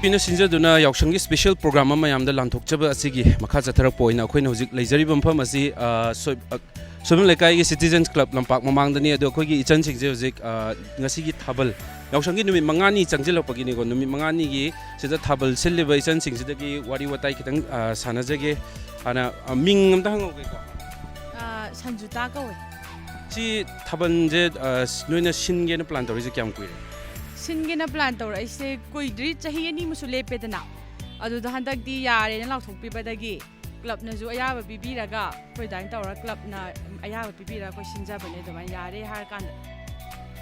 ꯑꯩꯅ ꯁꯤꯟꯖꯗꯨꯅ ꯌꯥꯎꯁꯪꯒꯤ ꯁ꯭ꯄꯦꯁꯦꯜ ꯄ꯭ꯔꯣꯒ꯭ꯔꯥꯝ ꯑꯃ ꯃꯌꯥꯝꯗ ꯂꯥꯟꯊꯣꯛꯆꯕ ꯑꯁꯤꯒꯤ ꯃꯈꯥ ꯆꯠꯊꯔꯛꯄ ꯑꯣꯏꯅ ꯑꯩꯈꯣꯏꯅ ꯍꯧꯖꯤꯛ ꯂꯩꯖꯔꯤꯕ ꯃꯐꯝ ꯑꯁꯤ, ꯑ, ꯁꯣꯏ-, ꯑ, ꯁꯣꯏꯕꯝ ꯂꯩꯀꯥꯏꯒꯤ ꯁꯤꯇꯤꯖꯟꯁ ꯀ꯭ꯂꯕ ꯂꯝꯄꯥꯛ ꯃꯃꯥꯡꯗꯅꯤ꯫ ꯑꯗꯣ ꯑꯩꯈꯣꯏꯒꯤ ꯏꯆꯟꯁꯤꯡꯁꯦ ꯍꯧꯖꯤꯛ, ꯑ, ꯉꯁꯤꯒꯤ ꯊꯥꯕꯜ, ꯌꯥꯎꯁꯪꯒꯤ ꯅꯨꯃꯤꯠ ꯃꯉꯥꯅꯤ ꯆꯪꯁꯤꯜꯂꯛꯄꯒꯤꯅꯤꯀꯣ, ꯅꯨꯃꯤꯠ ꯃꯉꯥꯅꯤꯒꯤ ꯁꯤꯗ ꯊꯥꯕꯜ ꯁꯤꯜꯂꯤꯕ ꯏꯆꯟꯁꯤꯡꯁꯤꯗꯒꯤ ꯋꯥꯔꯤ ꯋꯥꯇꯥꯏ ꯈꯤꯇꯪ, ꯑ, ꯁꯥꯟꯅꯖꯒꯦ꯫ ꯍꯥꯟꯅ, ꯑ, ꯃꯤꯡ ꯑꯝꯇ ꯍꯪꯍꯧꯒꯦꯀꯣ꯫ ꯑ, ꯁꯟꯖꯨꯇꯥ ꯀꯧꯋꯦ꯫ ꯁꯤ ꯊꯥꯕꯜꯁꯦ, ꯑ, ꯅꯣꯏꯅ ꯁꯤꯟꯒꯦꯅ ꯄ꯭ꯂꯥꯟ ꯇꯧꯔꯤꯁꯦ ꯀꯌꯥꯝ ꯀꯨꯏꯔꯦ? ꯁꯤꯟꯒꯦꯅ ꯄ꯭ꯂꯥꯟ ꯇꯧꯔꯛꯏꯁꯦ ꯀꯨꯏꯗ꯭ꯔꯤ, ꯆꯍꯤ ꯑꯅꯤꯃꯨꯛꯁꯨ ꯂꯦꯞꯄꯦꯗꯅ꯫ ꯑꯗꯨꯗ ꯍꯟꯗꯛꯇꯤ ꯌꯥꯔꯦꯅ ꯂꯥꯎꯊꯣꯛꯄꯤꯕꯗꯒꯤ ꯀ꯭ꯂꯕꯅꯁꯨ ꯑꯌꯥꯕ ꯄꯤꯕꯤꯔꯒ, ꯑꯩꯈꯣꯏ ꯑꯗꯨꯃꯥꯏꯅ ꯇꯧꯔꯒ ꯀ꯭ꯂꯕꯅ ꯑꯌꯥꯕ ꯄꯤꯕꯤꯔꯒ ꯑꯩꯈꯣꯏ ꯁꯤꯟꯖꯕꯅꯦ ꯑꯗꯨꯃꯥꯏꯅ ꯌꯥꯔꯦ ꯍꯥꯏꯔꯀꯥꯟꯗ꯫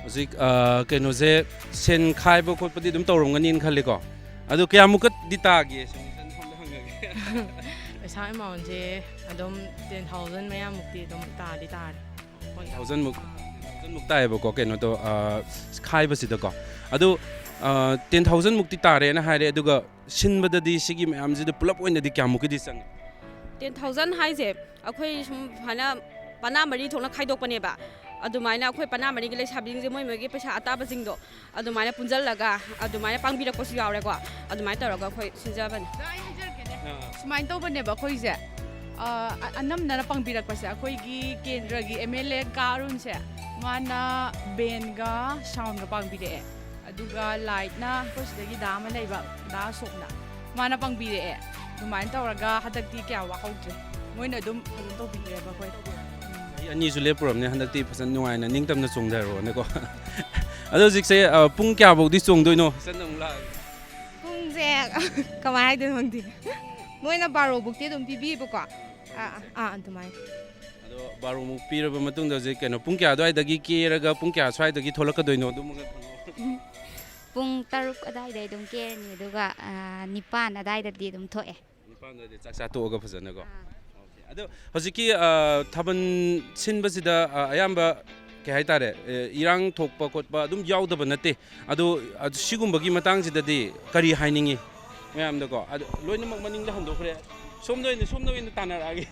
ꯍꯧꯖꯤꯛ, ꯑ, ꯀꯩꯅꯣꯁꯦ, ꯁꯦꯟ ꯈꯥꯏꯕ ꯈꯣꯠꯄꯗꯤ ꯑꯗꯨꯝ ꯇꯧꯔꯝꯒꯅꯤꯅ ꯈꯜꯂꯤꯀꯣ꯫ ꯑꯗꯨ ꯀꯌꯥꯃꯨꯛꯀꯗꯤ ꯇꯥꯒꯦ? ꯁꯨꯝ ꯁꯣꯝꯗ ꯍꯪꯉꯒꯦ꯫ ꯄꯩꯁꯥ ꯑꯦꯃꯥꯎꯟꯁꯦ ꯑꯗꯨꯝ ꯇꯦꯟ ꯊꯥꯎꯖꯟ ꯃꯌꯥꯃꯨꯛꯇꯤ ꯑꯗꯨꯝ ꯇꯥꯗꯤ ꯇꯥꯔꯦ꯫ ꯍꯣꯏ꯫ ꯊꯥꯎꯖꯟꯃꯨꯛ, ꯊꯥꯎꯖꯟꯃꯨꯛ ꯇꯥꯏꯌꯦꯕꯀꯣ, ꯀꯩꯅꯣꯗꯣ, ꯑ, ꯈꯥꯏꯕꯁꯤꯗꯀꯣ꯫ ꯑꯗꯨ, ꯑ, ꯇꯦꯟ ꯊꯥꯎꯖꯟꯃꯨꯛꯇꯤ ꯇꯥꯔꯦꯅ ꯍꯥꯏꯔꯦ, ꯑꯗꯨꯒ ꯁꯤꯟꯕꯗꯗꯤ ꯁꯤꯒꯤ ꯃꯌꯥꯝꯁꯤꯗ ꯄꯨꯂꯞ ꯑꯣꯏꯅꯗꯤ ꯀꯌꯥꯃꯨꯛꯀꯤꯗꯤ ꯆꯪꯉꯤ? ꯇꯦꯟ ꯊꯥꯎꯖꯟ ꯍꯥꯏꯁꯦ ꯑꯩꯈꯣꯏ ꯁꯨꯝ ꯁꯨꯃꯥꯏꯅ ꯄꯅꯥ ꯃꯔꯤ ꯊꯣꯛꯅ ꯈꯥꯏꯗꯣꯛꯄꯅꯦꯕ꯫ ꯑꯗꯨꯃꯥꯏꯅ ꯑꯩꯈꯣꯏ ꯄꯅꯥ ꯃꯔꯤꯒꯤ ꯂꯩꯁꯥꯕꯤꯁꯤꯡꯁꯦ ꯃꯣꯏ ꯃꯣꯏꯒꯤ ꯄꯩꯁꯥ ꯑꯇꯥꯕꯁꯤꯡꯗꯣ ꯑꯗꯨꯃꯥꯏꯅ ꯄꯨꯟꯁꯤꯜꯂꯒ ꯑꯗꯨꯃꯥꯏꯅ ꯄꯥꯡꯕꯤꯔꯛꯄꯁꯨ ꯌꯥꯎꯔꯦꯀꯣ꯫ ꯑꯗꯨꯃꯥꯏꯅ ꯇꯧꯔꯒ ꯑꯩꯈꯣꯏ ꯁꯤꯟꯖꯕꯅꯦ꯫ ꯑꯗꯣ ꯑꯩ ꯍꯥꯏꯖꯔꯛꯀꯦꯅꯦ꯫ ꯑꯥ꯫ ꯁꯨꯃꯥꯏꯅ ꯇꯧꯕꯅꯦꯕ ꯑꯩꯈꯣꯏꯁꯦ꯫ ꯑ, ꯑ-, ꯑꯅꯝꯕꯅ ꯄꯥꯡꯕꯤꯔꯛꯄꯁꯦ ꯑꯩꯈꯣꯏꯒꯤ ꯀꯦꯟꯗ꯭ꯔꯒꯤ ꯑꯦꯝ ꯑꯦꯜ ꯑꯦ ꯀꯥ ꯑꯔꯨꯟꯁꯦ, ꯃꯥꯅ ꯕꯦꯟꯒ ꯁꯥꯎꯟꯒ ꯄꯥꯡꯕꯤꯔꯛꯑꯦ꯫ ꯑꯗꯨꯒ ꯂꯥꯏꯠꯅ ꯑꯩꯈꯣꯏ ꯁꯤꯗꯒꯤ ꯗꯥ ꯑꯃ ꯂꯩꯕ, ꯗꯥ ꯑꯁꯣꯛꯅ, ꯃꯥꯅ ꯄꯥꯡꯕꯤꯔꯛꯑꯦ꯫ ꯑꯗꯨꯃꯥꯏꯅ ꯇꯧꯔꯒ ꯍꯟꯗꯛꯇꯤ ꯀꯌꯥ ꯋꯥꯍꯧꯗ꯭ꯔꯦ, ꯃꯣꯏꯅ ꯑꯗꯨꯝ ꯐꯖꯅ ꯇꯧꯕꯤꯔꯦꯕ ꯑꯩꯈꯣꯏ꯫ ꯆꯍꯤ ꯑꯅꯤꯁꯨ ꯂꯦꯞꯄꯨꯔꯕꯅꯦ, ꯍꯟꯗꯛꯇꯤ ꯐꯖꯅ ꯅꯨꯡꯉꯥꯏꯅ ꯅꯤꯡꯇꯝꯅ ꯆꯣꯡꯊꯔꯣꯅꯦꯀꯣ꯫ ꯑꯗꯣ ꯍꯧꯖꯤꯛꯁꯦ, ꯑ, ꯄꯨꯡ ꯀꯌꯥꯐꯧꯗꯤ ꯆꯣꯡꯗꯣꯏꯅꯣ? ꯏꯆꯟꯅ ꯑꯃꯨꯛ ꯂꯥꯛꯑꯒꯦ꯫ ꯄꯨꯡꯁꯦ ꯀꯃꯥꯏꯅ ꯍꯥꯏꯗꯣꯏꯅꯣ ꯈꯪꯗꯦ꯫ ꯃꯣꯏꯅ ꯕꯥꯔꯣ ꯕꯨꯛꯇꯤ ꯑꯗꯨꯝ ꯄꯤꯕꯤꯌꯦꯕꯀꯣ꯫ ꯑꯥ, ꯑꯥ, ꯑꯥ, ꯑꯗꯨꯃꯥꯏꯅ꯫ ꯑꯗꯣ ꯕꯥꯔꯣꯃꯨꯛ ꯄꯤꯔꯕ ꯃꯇꯨꯡꯗ ꯍꯧꯖꯤꯛ ꯀꯩꯅꯣ, ꯄꯨꯡ ꯀꯌꯥ ꯑꯗꯨꯋꯥꯏꯗꯒꯤ ꯀꯦꯔꯒ ꯄꯨꯡ ꯀꯌꯥ ꯁ꯭ꯋꯥꯏꯗꯒꯤ ꯊꯣꯛꯂꯛꯀꯗꯣꯏꯅꯣ? ꯑꯗꯨꯃꯒ ꯈꯪꯉꯣ꯫ ꯄꯨꯡ ꯇꯔꯨꯛ ꯑꯗꯨꯋꯥꯏꯗ ꯑꯗꯨꯝ ꯀꯦꯔꯅꯤ, ꯑꯗꯨꯒ, ꯑꯥ, ꯅꯤꯄꯥꯟ ꯑꯗꯨꯋꯥꯏꯗꯗꯤ ꯑꯗꯨꯝ ꯊꯣꯛꯑꯦ꯫ ꯅꯤꯄꯥꯟ ꯑꯗꯨꯋꯥꯏꯗ ꯆꯥꯛ ꯆꯥ ꯇꯣꯛꯑꯒ ꯐꯖꯅꯀꯣ꯫ ꯑꯥ꯫ ꯑꯣꯀꯦ꯫ ꯑꯗꯣ ꯍꯧꯖꯤꯛꯀꯤ, ꯑ, ꯊꯥꯕꯜ ꯁꯤꯟꯕꯁꯤꯗ, ꯑ, ꯑꯌꯥꯝꯕ ꯀꯩ ꯍꯥꯏꯇꯥꯔꯦ, ꯑꯦ, ꯏꯔꯥꯡ ꯊꯣꯛꯄ ꯈꯣꯠꯄ ꯑꯗꯨꯝ ꯌꯥꯎꯗꯕ ꯅꯠꯇꯦ꯫ ꯑꯗꯣ, ꯑꯗꯨ ꯁꯤꯒꯨꯝꯕꯒꯤ ꯃꯇꯥꯡꯁꯤꯗꯗꯤ ꯀꯔꯤ ꯍꯥꯏꯅꯤꯡꯉꯤ ꯃꯌꯥꯝꯗꯀꯣ? ꯑꯗꯨ ꯂꯣꯏꯅꯃꯛ ꯃꯅꯤꯡꯗ ꯍꯟꯗꯣꯛꯈ꯭ꯔꯦ꯫ ꯁꯣꯝꯗ ꯑꯣꯏꯅ, ꯁꯣꯝꯗ ꯑꯣꯏꯅ ꯇꯥꯟꯅꯔꯛꯑꯒꯦ꯫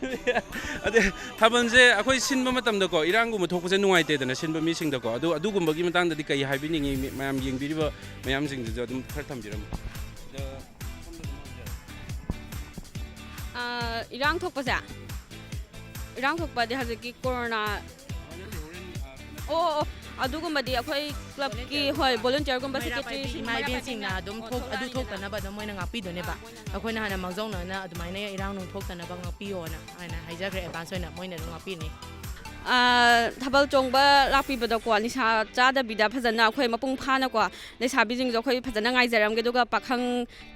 ꯑꯗꯩ ꯊꯥꯕꯜꯁꯦ ꯑꯩꯈꯣꯏ ꯁꯤꯟꯕ ꯃꯇꯝꯗꯀꯣ, ꯏꯔꯥꯡꯒꯨꯝꯕ ꯊꯣꯛꯄꯁꯦ ꯅꯨꯡꯉꯥꯏꯇꯦꯗꯅ ꯁꯤꯟꯕ ꯃꯤꯁꯤꯡꯗꯀꯣ꯫ ꯑꯗꯨ, ꯑꯗꯨꯒꯨꯝꯕꯒꯤ ꯃꯇꯥꯡꯗꯗꯤ ꯀꯔꯤ ꯍꯥꯏꯕꯤꯅꯤꯡꯉꯤ? ꯃꯤ-, ꯃꯌꯥꯝ ꯌꯦꯡꯕꯤꯔꯤꯕ ꯃꯌꯥꯝꯁꯤꯡꯗꯨꯁꯨ ꯑꯗꯨꯝ ꯈꯔ ꯊꯝꯕꯤꯔꯝꯃꯨ꯫ ꯑꯗꯣ ꯑ, ꯏꯔꯥꯡ ꯊꯣꯛꯄꯁꯦ? ꯏꯔꯥꯡ ꯊꯣꯛꯄꯗꯤ ꯍꯧꯖꯤꯛꯀꯤ ꯀꯣꯔꯣꯅꯥ, ꯑꯣ, ꯑꯣ, ꯑꯣ, ꯑꯗꯨꯒꯨꯝꯕꯗꯤ ꯑꯩꯈꯣꯏ ꯀ꯭ꯂꯕꯀꯤ, ꯍꯣꯏ, ꯕꯣꯂꯨꯟꯇꯤꯌꯔꯒꯨꯝꯕ, ꯃꯩꯔꯥ ꯄꯥꯏꯕꯤ ꯁꯦꯀ꯭ꯔꯦꯇꯔꯤꯁꯤꯡ, ꯏꯃꯥ ꯃꯩꯔꯥ ꯏꯕꯦꯟꯁꯤꯡꯅ ꯄꯥꯏꯕꯤ, ꯑꯗꯨꯝ ꯑꯣ, ꯊꯣꯛ-, ꯑꯗꯨ ꯊꯣꯛꯂꯛꯑꯅꯤꯗꯅ꯫ ꯊꯣꯛꯇꯅꯕ ꯑꯗꯨꯝ ꯃꯣꯏꯅ ꯉꯥꯛꯄꯤꯗꯣꯏꯅꯦꯕ꯫ ꯑꯥ, ꯃꯣꯏꯅ ꯑꯩꯈꯣꯏꯅ ꯍꯥꯟꯅ ꯃꯥꯡꯖꯧꯅꯅ ꯑꯗꯨꯃꯥꯏꯅ ꯏꯔꯥꯡ ꯅꯨꯡ ꯊꯣꯛꯇꯅꯕ ꯉꯥꯛꯄꯤꯌꯣꯅ ꯍꯥꯟꯅ ꯍꯥꯏꯖꯈ꯭ꯔꯦ, ꯑꯦꯗꯚꯥꯟꯁ ꯑꯣꯏꯅ ꯃꯣꯏꯅ ꯑꯗꯨꯝ ꯉꯥꯛꯄꯤꯅꯤ꯫ ꯑ, ꯊꯥꯕꯜ ꯆꯣꯡꯕ ꯂꯥꯛꯄꯤꯕꯗꯀꯣ, ꯅꯤꯁꯥ ꯆꯥꯗꯕꯤꯗ ꯐꯖꯅ ꯑꯩꯈꯣꯏ ꯃꯄꯨꯡ ꯐꯥꯅꯀꯣ, ꯂꯩꯁꯥꯕꯤꯁꯤꯡꯁꯨ ꯑꯩꯈꯣꯏ ꯐꯖꯅ ꯉꯥꯏꯖꯔꯝꯒꯦ, ꯑꯗꯨꯒ ꯄꯥꯈꯪ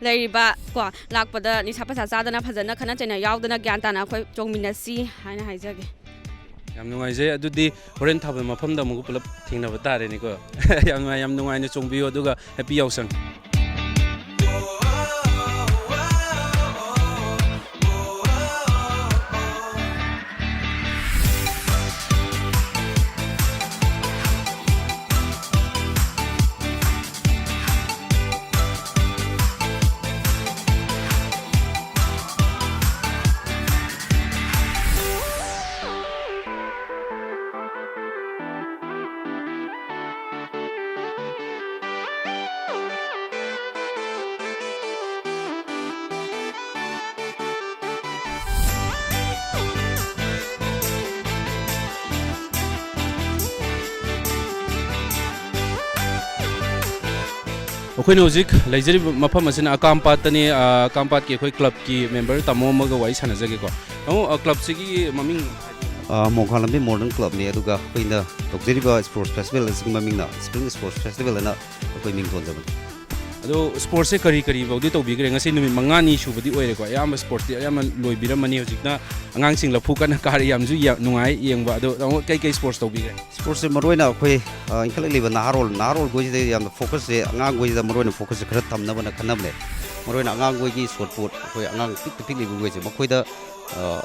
ꯂꯩꯔꯤꯕ ꯀꯣ, ꯂꯥꯛꯄꯗ ꯅꯤꯁꯥ ꯄꯁꯥ ꯆꯥꯗꯅ ꯐꯖꯅ ꯈꯠꯅ ꯆꯩꯅ ꯌꯥꯎꯗꯅ ꯒ꯭ꯌꯥꯟ ꯇꯥꯅ ꯑꯩꯈꯣꯏ ꯆꯣꯡꯃꯤꯟꯅꯁꯤ ꯍꯥꯏꯅ ꯍꯥꯏꯖꯒꯦ꯫ ꯌꯥꯝ ꯅꯨꯡꯉꯥꯏꯖꯩ꯫ ꯑꯗꯨꯗꯤ ꯍꯣꯔꯦꯟ ꯊꯥꯕꯜ ꯃꯐꯝꯗ ꯑꯃꯨꯛ ꯄꯨꯂꯞ ꯊꯦꯡꯅꯕ ꯇꯥꯔꯦꯅꯦꯀꯣ꯫ ꯌꯥꯝ ꯅꯨꯡꯉꯥꯏ, ꯌꯥꯝ ꯅꯨꯡꯉꯥꯏꯅ ꯆꯣꯡꯕꯤꯌꯨ, ꯑꯗꯨꯒ ꯍꯦꯄꯤ ꯌꯥꯎꯁꯪ꯫ ꯑꯩꯈꯣꯏꯅ ꯍꯧꯖꯤꯛ ꯂꯩꯖꯔꯤꯕ ꯃꯐꯝ ꯑꯁꯤꯅ ꯑꯀꯥꯝꯄꯥꯠꯇꯅꯤ꯫ ꯑ, ꯑꯀꯥꯝꯄꯥꯠꯀꯤ ꯑꯩꯈꯣꯏ ꯀ꯭ꯂꯕꯀꯤ ꯃꯦꯝꯕꯔ ꯇꯥꯃꯣ ꯑꯃꯒ ꯋꯥꯔꯤ ꯁꯥꯟꯅꯖꯒꯦꯀꯣ꯫ ꯇꯥꯃꯣ, ꯑ, ꯀ꯭ꯂꯕꯁꯤꯒꯤ ꯃꯃꯤꯡ? ꯑ, ꯃꯣꯡꯈꯥ ꯂꯝꯕꯤ ꯃꯣꯗꯔꯟ ꯀ꯭ꯂꯕꯅꯤ, ꯑꯗꯨꯒ ꯑꯩꯈꯣꯏꯅ ꯇꯧꯖꯔꯤꯕ ꯁ꯭ꯄꯣꯔꯠꯁ ꯐꯦꯁꯇꯤꯚꯦꯜ ꯑꯁꯤꯒꯤ ꯃꯃꯤꯡꯅ ꯁ꯭ꯄ꯭ꯔꯤꯡ ꯁ꯭ꯄꯣꯔꯠꯁ ꯐꯦꯁꯇꯤꯚꯦꯜ ꯍꯥꯏꯅ ꯑꯩꯈꯣꯏ ꯃꯤꯡ ꯊꯣꯟꯖꯕꯅꯤ꯫ ꯑꯗꯣ ꯁ꯭ꯄꯣꯔꯠꯁꯁꯦ ꯀꯔꯤ ꯀꯔꯤ ꯐꯥꯎꯗꯤ ꯇꯧꯕꯤꯈ꯭ꯔꯦ? ꯉꯁꯤ ꯅꯨꯃꯤꯠ ꯃꯉꯥꯅꯤ ꯁꯨꯕꯗꯤ ꯑꯣꯏꯔꯦꯀꯣ, ꯑꯌꯥꯝꯕ ꯁ꯭ꯄꯣꯔꯠꯁꯇꯤ ꯑꯌꯥꯝꯕ ꯂꯣꯏꯕꯤꯔꯝꯃꯅꯤ꯫ ꯍꯧꯖꯤꯛꯅ ꯑꯉꯥꯡꯁꯤꯡ ꯂꯐꯨ ꯀꯟꯅ ꯀꯥꯔꯤ, ꯌꯥꯝꯁꯨ ꯌꯥ-, ꯅꯨꯡꯉꯥꯏ ꯌꯦꯡꯕ꯫ ꯑꯗꯣ ꯇꯥꯃꯣ, ꯀꯩ ꯀꯩ ꯁ꯭ꯄꯣꯔꯠꯁ ꯇꯧꯕꯤꯈ꯭ꯔꯦ? ꯁ꯭ꯄꯣꯔꯠꯁꯁꯦ ꯃꯔꯨꯑꯣꯏꯅ ꯑꯩꯈꯣꯏ, ꯑ, ꯏꯟꯈꯠꯂꯛꯂꯤꯕ ꯅꯍꯥꯔꯣꯜ, ꯅꯍꯥꯔꯣꯜꯈꯣꯏꯁꯤꯗ ꯌꯥꯝꯅ ꯐꯣꯀꯁꯁꯦ, ꯑꯉꯥꯡꯈꯣꯏꯁꯤꯗ ꯃꯔꯨꯑꯣꯏꯅ ꯐꯣꯀꯁꯁꯦ ꯈꯔ ꯊꯝꯅꯕꯅ ꯈꯟꯅꯕꯅꯦ꯫ ꯃꯔꯨꯑꯣꯏꯅ ꯑꯉꯥꯡꯈꯣꯏꯒꯤ ꯁꯣꯠ ꯄꯨꯠ, ꯑꯩꯈꯣꯏ ꯑꯉꯥꯡ ꯄꯤꯛꯇ ꯄꯤꯛꯂꯤꯕꯈꯣꯏꯁꯦ, ꯃꯈꯣꯏꯗ, ꯑ,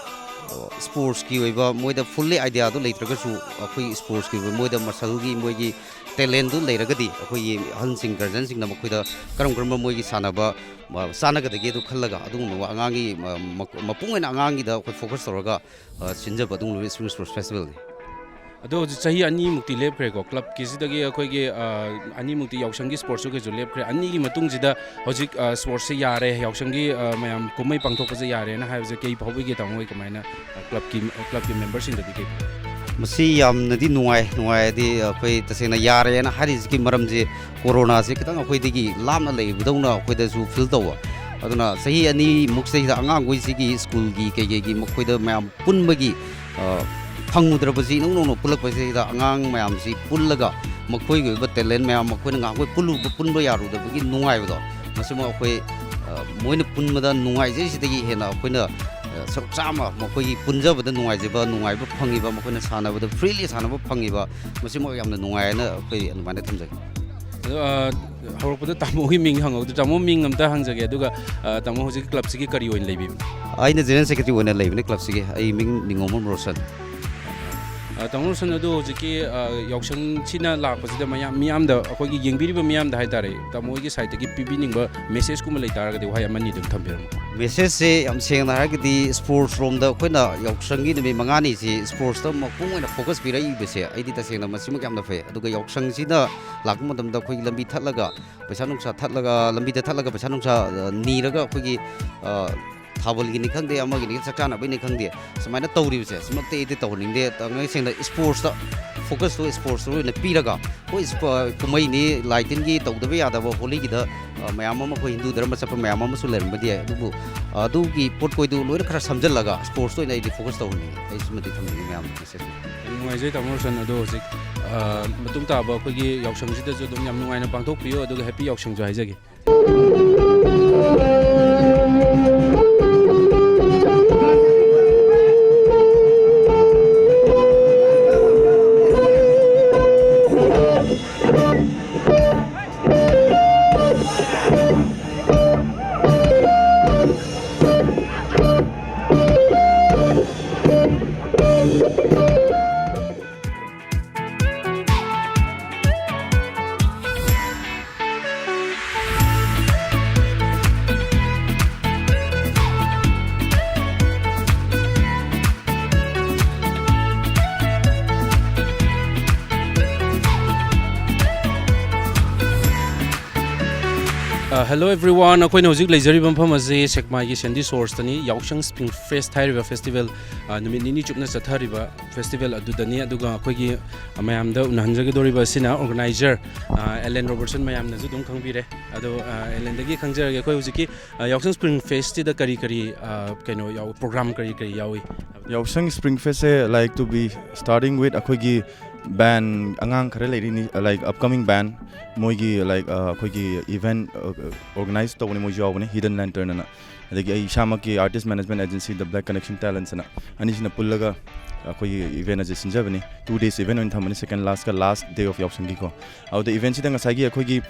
ꯁ꯭ꯄꯣꯔꯠꯁꯀꯤ ꯑꯣꯏꯕ ꯃꯣꯏꯗ ꯐꯨꯜꯂꯤ ꯑꯥꯏꯗꯤꯌꯥꯗꯣ ꯂꯩꯇ꯭ꯔꯒꯁꯨ, ꯑꯩꯈꯣꯏ ꯁ꯭ꯄꯣꯔꯠꯁꯀꯤ ꯑꯣꯏꯕ ꯃꯣꯏꯗ ꯃꯁꯜꯒꯤ ꯃꯣꯏꯒꯤ ꯇꯦꯂꯦꯟꯗꯨ ꯂꯩꯔꯒꯗꯤ, ꯑꯩꯈꯣꯏꯒꯤ ꯑꯍꯜꯁꯤꯡ, ꯒꯥꯔꯖꯤꯌꯟꯁꯤꯡꯅ ꯃꯈꯣꯏꯗ ꯀꯔꯝ ꯀꯔꯝꯕ ꯃꯣꯏꯒꯤ ꯁꯥꯟꯅꯕ, ꯑ, ꯆꯥꯟꯅꯒꯗꯒꯦꯗꯨ ꯈꯜꯂꯒ, ꯑꯗꯨꯒꯨꯝꯕ ꯑꯉꯥꯡꯒꯤ, ꯑ, ꯃ-, ꯃꯄꯨꯡ ꯑꯣꯏꯅ ꯑꯉꯥꯡꯒꯤꯗ ꯑꯩꯈꯣꯏ ꯐꯣꯀꯁ ꯇꯧꯔꯒ, ꯑ, ꯁꯤꯟꯖꯕ ꯑꯗꯨꯒꯨꯝꯂꯕ ꯁ꯭ꯄ꯭ꯔꯤꯡ ꯁ꯭ꯄꯣꯔꯠꯁ ꯐꯦꯁꯇꯤꯚꯦꯜꯅꯤ꯫ ꯑꯗꯣ ꯍꯧꯖꯤꯛ ꯆꯍꯤ ꯑꯅꯤꯃꯨꯛꯇꯤ ꯂꯦꯞꯈ꯭ꯔꯦꯀꯣ, ꯀ꯭ꯂꯕꯀꯤꯁꯤꯗꯒꯤ ꯑꯩꯈꯣꯏꯒꯤ, ꯑ, ꯑꯅꯤꯃꯨꯛꯇꯤ ꯌꯥꯎꯁꯪꯒꯤ ꯁ꯭ꯄꯣꯔꯠꯁꯨ ꯀꯩꯁꯨ ꯂꯦꯞꯈ꯭ꯔꯦ꯫ ꯑꯅꯤꯒꯤ ꯃꯇꯨꯡꯁꯤꯗ ꯍꯧꯖꯤꯛ, ꯑ, ꯁ꯭ꯄꯣꯔꯠꯁꯁꯦ ꯌꯥꯔꯦ, ꯌꯥꯎꯁꯪꯒꯤ, ꯑ, ꯃꯌꯥꯝ ꯀꯨꯝꯍꯩ ꯄꯥꯡꯊꯣꯛꯄꯁꯦ ꯌꯥꯔꯦꯅ ꯍꯥꯏꯕꯁꯦ ꯀꯩ ꯐꯥꯎꯕꯤꯒꯦ, ꯇꯥꯃꯣ ꯍꯣꯏ? ꯀꯃꯥꯏꯅ, ꯑ, ꯀ꯭ꯂꯕꯀꯤ, ꯑ, ꯀ꯭ꯂꯕꯀꯤ ꯃꯦꯝꯕꯔꯁꯤꯡꯗꯗꯤ ꯀꯩ ꯐꯥꯎꯕꯤ? ꯃꯁꯤ ꯌꯥꯝꯅꯗꯤ ꯅꯨꯡꯉꯥꯏ꯫ ꯅꯨꯡꯉꯥꯏ ꯍꯥꯏꯗꯤ ꯑꯩꯈꯣꯏ ꯇꯁꯦꯡꯅ ꯌꯥꯔꯦꯅ ꯍꯥꯏꯔꯤꯁꯤꯒꯤ ꯃꯔꯝꯁꯦ ꯀꯣꯔꯣꯅꯥꯁꯦ ꯈꯤꯇꯪ ꯑꯩꯈꯣꯏꯗꯒꯤ ꯂꯥꯞꯅ ꯂꯩꯕꯗꯧꯅ ꯑꯩꯈꯣꯏꯗꯁꯨ ꯐꯤꯜ ꯇꯧꯕ꯫ ꯑꯗꯨꯅ ꯆꯍꯤ ꯑꯅꯤꯃꯨꯛ ꯁꯤꯗꯩꯁꯤꯗ ꯑꯉꯥꯡꯈꯣꯏꯁꯤꯒꯤ ꯁ꯭ꯀꯨꯜꯒꯤ ꯀꯩꯀꯩꯒꯤ ꯃꯈꯣꯏꯗ ꯃꯌꯥꯝ ꯄꯨꯟꯕꯒꯤ, ꯑ, ꯐꯪꯉꯨꯗ꯭ꯔꯕꯁꯤ ꯏꯅꯧ ꯅꯧꯅ ꯄꯨꯜꯂꯛꯄꯁꯤꯗ ꯑꯉꯥꯡ ꯃꯌꯥꯝꯁꯤ ꯄꯨꯜꯂꯒ ꯃꯈꯣꯏꯒꯤ ꯑꯣꯏꯕ ꯇꯦꯂꯦꯟ ꯃꯌꯥꯝ ꯃꯈꯣꯏꯅ ꯉꯥꯏꯍꯥꯛꯈꯣꯏ ꯄꯨꯜꯂꯨꯕ, ꯄꯨꯟꯕ ꯌꯥꯔꯨꯗꯕꯒꯤ ꯅꯨꯡꯉꯥꯏꯕꯗꯣ, ꯃꯁꯤꯃ ꯑꯩꯈꯣꯏ, ꯑ, ꯃꯣꯏꯅ ꯄꯨꯟꯕꯗ ꯅꯨꯡꯉꯥꯏꯖꯩꯁꯤꯗꯒꯤ ꯍꯦꯟꯅ ꯑꯩꯈꯣꯏꯅ, ꯑ, ꯁꯔꯨꯛ ꯆꯥꯝꯃ ꯃꯈꯣꯏꯒꯤ ꯄꯨꯟꯖꯕꯗ ꯅꯨꯡꯉꯥꯏꯖꯕ, ꯅꯨꯡꯉꯥꯏꯕ ꯐꯪꯉꯤꯕ, ꯃꯈꯣꯏꯅ ꯁꯥꯟꯅꯕꯗ ꯐ꯭ꯔꯤꯂꯤ ꯁꯥꯟꯅꯕ ꯐꯪꯉꯤꯕ, ꯃꯁꯤꯃꯛ ꯌꯥꯝꯅ ꯅꯨꯡꯉꯥꯏ ꯍꯥꯏꯅ ꯑꯩꯈꯣꯏ ꯑꯗꯨꯃꯥꯏꯅ ꯊꯝꯖꯒꯦ꯫ ꯑꯗꯣ, ꯑ, ꯍꯧꯔꯛꯄꯗ ꯇꯥꯃꯣꯒꯤ ꯃꯤꯡ ꯍꯪꯍꯧꯗ꯭ꯔꯦ꯫ ꯇꯥꯃꯣ ꯃꯤꯡ ꯑꯝꯇ ꯍꯪꯖꯒꯦ, ꯑꯗꯨꯒ, ꯑ, ꯇꯥꯃꯣ ꯍꯧꯖꯤꯛ ꯀ꯭ꯂꯕꯁꯤꯒꯤ ꯀꯔꯤ ꯑꯣꯏꯅ ꯂꯩꯕꯤꯕꯅꯣ? ꯑꯩꯅ ꯖꯦꯅꯔꯦꯜ ꯁꯦꯀ꯭ꯔꯦꯇꯔꯤ ꯑꯣꯏꯅ ꯂꯩꯕꯅꯦ ꯀ꯭ꯂꯕꯁꯤꯒꯤ꯫ ꯑꯩ ꯃꯤꯡ ꯅꯤꯉꯣꯝꯕꯝ ꯔꯣꯁꯟ꯫ ꯑ, ꯇꯥꯃꯣ ꯔꯣꯁꯟ, ꯑꯗꯣ ꯍꯧꯖꯤꯛꯀꯤ, ꯑ, ꯌꯥꯎꯁꯪꯁꯤꯅ ꯂꯥꯛꯄꯁꯤꯗ ꯃꯌꯥꯝ, ꯃꯤꯌꯥꯝꯗ, ꯑꯩꯈꯣꯏꯒꯤ ꯌꯦꯡꯕꯤꯔꯤꯕ ꯃꯤꯌꯥꯝꯗ ꯍꯥꯏꯇꯥꯔꯦ, ꯇꯥꯃꯣ ꯍꯣꯏꯒꯤ ꯁꯥꯏꯠꯇꯒꯤ ꯄꯤꯕꯤꯅꯤꯡꯕ ꯃꯦꯁꯦꯖꯀꯨꯝꯕ ꯂꯩ ꯇꯥꯔꯒꯗꯤ ꯋꯥꯍꯩ ꯑꯃꯅꯤ ꯑꯗꯨꯝ ꯊꯝꯕꯤꯔꯝꯃꯨ꯫ ꯃꯦꯁꯦꯖꯁꯦ ꯌꯥꯝ ꯁꯦꯡꯅ ꯍꯥꯏꯔꯒꯗꯤ ꯁ꯭ꯄꯣꯔꯠꯁ ꯔꯣꯝꯗ ꯑꯩꯈꯣꯏꯅ ꯌꯥꯎꯁꯪꯒꯤ ꯅꯨꯃꯤꯠ ꯃꯉꯥꯅꯤꯁꯤ ꯁ꯭ꯄꯣꯔꯠꯁꯇ ꯃꯄꯨꯡ ꯑꯣꯏꯅ ꯐꯣꯀꯁ ꯄꯤꯔꯛꯏꯕꯁꯦ ꯑꯩꯗꯤ ꯇꯁꯦꯡꯅ ꯃꯁꯤꯃꯛ ꯌꯥꯝꯅ ꯐꯩ꯫ ꯑꯗꯨꯒ ꯌꯥꯎꯁꯪꯁꯤꯗ ꯂꯥꯛꯄ ꯃꯇꯝꯗ ꯑꯩꯈꯣꯏꯒꯤ ꯂꯝꯕꯤ ꯊꯠꯂꯒ ꯄꯩꯁꯥ ꯅꯨꯡꯁꯥ ꯊꯠꯂꯒ, ꯂꯝꯕꯤꯗ ꯊꯠꯂꯒ ꯄꯩꯁꯥ ꯅꯨꯡꯁꯥ, ꯑ, ꯅꯤꯔꯒ ꯑꯩꯈꯣꯏꯒꯤ, ꯑ, ꯊꯥꯕꯜꯒꯤꯅꯤ ꯈꯪꯗꯦ, ꯑꯃꯒꯤꯅꯤ ꯈꯪꯗꯦ, ꯆꯥꯛ ꯆꯥꯅꯕꯩꯅꯤ ꯈꯪꯗꯦ, ꯁꯨꯃꯥꯏꯅ ꯇꯧꯔꯤꯕꯁꯦ ꯁꯤꯃꯛꯇꯤ ꯑꯩꯗꯤ ꯇꯧꯍꯟꯅꯤꯡꯗꯦ꯫ ꯇꯉꯥꯏ ꯁꯦꯡꯅ ꯁ꯭ꯄꯣꯔꯠꯁꯇ ꯐꯣꯀꯁꯇꯨ ꯁ꯭ꯄꯣꯔꯠꯁꯇ ꯑꯣꯏꯅ ꯄꯤꯔꯒ, ꯍꯣꯏ, ꯁ꯭ꯄ-, ꯀꯨꯝꯍꯩꯅꯤ, ꯂꯥꯏ ꯇꯤꯟꯒꯤ ꯇꯧꯗꯕ ꯌꯥꯗꯕ ꯍꯣꯂꯤꯒꯤꯗ, ꯑ, ꯃꯌꯥꯝ ꯑꯃ ꯑꯩꯈꯣꯏ ꯍꯤꯟꯗꯨ ꯙꯔꯃ ꯆꯠꯄ ꯃꯌꯥꯝ ꯑꯃꯁꯨ ꯂꯩꯔꯝꯕꯗꯤ ꯌꯥꯏ, ꯑꯗꯨꯕꯨ, ꯑ, ꯑꯗꯨꯒꯤ ꯄꯣꯠꯈꯣꯏꯗꯨ ꯂꯣꯏꯅ ꯈꯔ ꯁꯝꯖꯜꯂꯒ ꯁ꯭ꯄꯣꯔꯠꯁꯇ ꯑꯣꯏꯅ ꯑꯩꯗꯤ ꯐꯣꯀꯁ ꯇꯧꯍꯟꯅꯤꯡꯉꯤ꯫ ꯑꯩ ꯁꯤꯃꯗꯤ ꯊꯝꯖꯒꯦ ꯃꯌꯥꯝꯗ ꯃꯦꯁꯦꯖ꯫ ꯌꯥꯝ ꯅꯨꯡꯉꯥꯏꯖꯩ ꯇꯥꯃꯣ ꯔꯣꯁꯟ꯫ ꯑꯗꯣ ꯍꯧꯖꯤꯛ, ꯑ, ꯃꯇꯨꯡ ꯇꯥꯕ ꯑꯩꯈꯣꯏꯒꯤ ꯌꯥꯎꯁꯪꯁꯤꯗꯁꯨ ꯑꯗꯨꯝ ꯌꯥꯝ ꯅꯨꯡꯉꯥꯏꯅ ꯄꯥꯡꯊꯣꯛꯄꯤꯌꯨ, ꯑꯗꯨꯒ ꯍꯦꯄꯤ ꯌꯥꯎꯁꯪꯁꯨ ꯍꯥꯏꯖꯒꯦ꯫ Hello everyone, ꯑꯩꯈꯣꯏꯅ ꯍꯧꯖꯤꯛ ꯂꯩꯖꯔꯤꯕ ꯃꯐꯝ ꯑꯁꯤ ꯁꯦꯛꯃꯥꯏꯒꯤ ꯁꯦꯟꯗꯤ ꯁꯣꯔꯁꯇꯅꯤ꯫ ꯌꯥꯎꯁꯪ ꯁ꯭ꯄ꯭ꯔꯤꯡ ꯐꯦꯁ ꯍꯥꯏꯔꯤꯕ ꯐꯦꯁꯇꯤꯚꯦꯜ, ꯑ, ꯅꯨꯃꯤꯠ ꯅꯤꯅꯤ ꯆꯨꯞꯅ ꯆꯠꯊꯔꯤꯕ ꯐꯦꯁꯇꯤꯚꯦꯜ ꯑꯗꯨꯗꯅꯤ꯫ ꯑꯗꯨꯒ ꯑꯩꯈꯣꯏꯒꯤ, ꯑ, ꯃꯌꯥꯝꯗ ꯎꯅꯍꯟꯖꯒꯗꯧꯔꯤꯕ ꯑꯁꯤꯅ ꯑꯣꯔꯒꯅꯥꯏꯖꯔ, ꯑ, ꯑꯦꯂꯦꯟ ꯔꯣꯕꯔꯠꯁꯟ, ꯃꯌꯥꯝꯅꯁꯨ ꯑꯗꯨꯝ ꯈꯪꯕꯤꯔꯦ꯫ ꯑꯗꯣ, ꯑ, ꯑꯦꯂꯦꯟꯗꯒꯤ ꯈꯪꯖꯔꯒꯦ, ꯑꯩꯈꯣꯏ ꯍꯧꯖꯤꯛꯀꯤ, ꯑ, ꯌꯥꯎꯁꯪ ꯁ꯭ꯄ꯭ꯔꯤꯡ ꯐꯦꯁꯁꯤꯗ ꯀꯔꯤ ꯀꯔꯤ, ꯑ, ꯀꯩꯅꯣ ꯌꯥꯎ-, ꯄ꯭ꯔꯣꯒ꯭ꯔꯥꯝ ꯀꯔꯤ ꯀꯔꯤ ꯌꯥꯎꯏ? ꯌꯥꯎꯁꯪ spring ꯐꯦꯁꯁꯦ, like, to be starting with ꯑꯩꯈꯣꯏꯒꯤ ꯕꯦꯟ, ꯑꯉꯥꯡ ꯈꯔ ꯂꯩꯔꯤꯅꯤ, like, upcoming ꯕꯦꯟ, ꯃꯣꯏꯒꯤ, like, ꯑ, ꯑꯩꯈꯣꯏꯒꯤ ꯏꯚꯦꯟ, ꯑ, ꯑꯣꯔꯒꯅꯥꯏꯖ ꯇꯧꯕꯅꯤ, ꯃꯣꯏꯁꯨ ꯌꯥꯎꯕꯅꯤ, ꯍꯤꯗꯟ ꯂꯦꯟꯇꯔꯟ ꯑꯅ꯫ ꯑꯗꯒꯤ ꯑꯩ ꯏꯁꯥꯃꯛꯀꯤ ꯑꯥꯔꯇꯤꯁ ꯃꯦꯅꯦꯖꯃꯦꯟ ꯑꯦꯖꯦꯟꯁꯤ ꯗ ꯕ꯭ꯂꯦꯛ ꯀꯅꯦꯛꯁꯟ ꯇꯦꯂꯦꯟꯠꯁ ꯑꯅ, ꯑꯅꯤꯁꯤꯅ ꯄꯨꯜꯂꯒ ꯑꯩꯈꯣꯏꯒꯤ ꯏꯚꯦꯟ ꯑꯁꯦ ꯁꯤꯟꯖꯕꯅꯤ꯫ ꯇꯨ ꯗꯦꯖ ꯏꯚꯦꯟ ꯑꯣꯏꯅ ꯊꯝꯕꯅꯤ, ꯁꯦꯀꯦꯟ ꯂꯥꯁꯀ ꯂꯥꯁ ꯗꯦ ꯑꯣꯐ ꯌꯥꯎꯁꯪꯒꯤꯀꯣ꯫ ꯑꯗꯨꯗ ꯏꯚꯦꯟꯁꯤꯗ ꯉꯁꯥꯏꯒꯤ ꯑꯩꯈꯣꯏꯒꯤ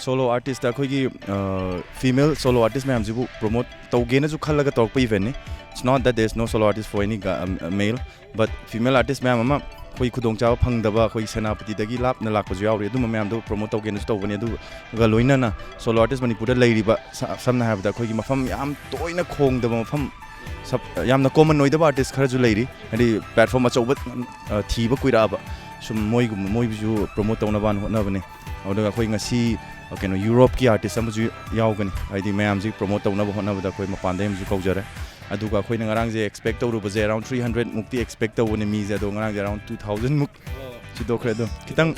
ꯁꯣꯂꯣ ꯑꯥꯔꯇꯤꯁꯇ ꯑꯩꯈꯣꯏꯒꯤ, ꯑ, ꯐꯤꯃꯦꯜ ꯁꯣꯂꯣ ꯑꯥꯔꯇꯤꯁ ꯃꯌꯥꯝꯁꯤꯕꯨ ꯄ꯭ꯔꯣꯃꯣꯠ ꯇꯧꯒꯦꯅꯁꯨ ꯈꯜꯂꯒ ꯇꯧꯔꯛꯄ ꯏꯚꯦꯟꯅꯤ꯫ It's not that there is no solo artist for any ga-, um, male, but female artist ꯃꯌꯥꯝ ꯑꯃ ꯑꯩꯈꯣꯏ ꯈꯨꯗꯣꯡꯆꯥꯕ ꯐꯪꯗꯕ, ꯑꯩꯈꯣꯏ ꯁꯦꯅꯥꯄꯇꯤꯗꯒꯤ ꯂꯥꯞꯅ ꯂꯥꯛꯄꯁꯨ ꯌꯥꯎꯔꯤ꯫ ꯑꯗꯨꯝꯕ ꯃꯌꯥꯝꯗꯣ ꯄ꯭ꯔꯣꯃꯣꯠ ꯇꯧꯒꯦꯅꯁꯨ ꯇꯧꯕꯅꯤ꯫ ꯑꯗꯨꯒ ꯂꯣꯏꯅꯅ ꯁꯣꯂꯣ ꯑꯥꯔꯇꯤꯁ ꯃꯅꯤꯄꯨꯔꯗ ꯂꯩꯔꯤꯕ, ꯁ-, ꯁꯝꯅ ꯍꯥꯏꯔꯕꯗ ꯑꯩꯈꯣꯏꯒꯤ ꯃꯐꯝ ꯌꯥꯝ ꯇꯣꯏꯅ ꯈꯣꯡꯗꯕ ꯃꯐꯝ, ꯁꯞ-, ꯌꯥꯝꯅ ꯀꯣꯃꯟ ꯑꯣꯏꯗꯕ ꯑꯥꯔꯇꯤꯁ ꯈꯔꯁꯨ ꯂꯩꯔꯤ, ꯍꯥꯏꯗꯤ ꯄ꯭ꯂꯦꯠꯐꯣꯝ ꯑꯆꯧꯕ, ꯑ, ꯊꯤꯕ ꯀꯨꯏꯔꯛꯑꯕ꯫ ꯁꯨꯝ ꯃꯣꯏꯒꯨꯝꯕ, ꯃꯣꯏꯕꯨꯁꯨ ꯄ꯭ꯔꯣꯃꯣꯠ ꯇꯧꯅꯕ ꯍꯣꯠꯅꯕꯅꯤ꯫ ꯑꯗꯨꯒ ꯑꯩꯈꯣꯏ ꯉꯁꯤ, ꯑ, ꯀꯩꯅꯣ, ꯌꯨꯔꯣꯞꯀꯤ ꯑꯥꯔꯇꯤꯁ ꯑꯃꯁꯨ ꯌꯥꯎꯒꯅꯤ, ꯍꯥꯏꯗꯤ ꯃꯌꯥꯝꯁꯤ ꯄ꯭ꯔꯣꯃꯣꯠ ꯇꯧꯅꯕ ꯍꯣꯠꯅꯕꯗ ꯑꯩꯈꯣꯏ ꯃꯄꯥꯟꯗꯩ ꯑꯃꯁꯨ ꯀꯧꯖꯔꯦ꯫ ꯑꯗꯨꯒ ꯑꯩꯈꯣꯏꯅ ꯉꯔꯥꯡꯁꯦ ꯑꯦꯛꯁꯄꯦꯛ ꯇꯧꯔꯨꯕꯁꯦ around three hundred ꯃꯨꯛꯇꯤ ꯑꯦꯛꯁꯄꯦꯛ ꯇꯧꯕꯅꯦ ꯃꯤꯁꯦ, ꯑꯗꯣ ꯉꯔꯥꯡꯁꯦ around two thousand ꯃꯨꯛ ꯁꯤꯗꯣꯛꯈ꯭ꯔꯦ꯫ ꯑꯗꯣ ꯈꯤꯇꯪ,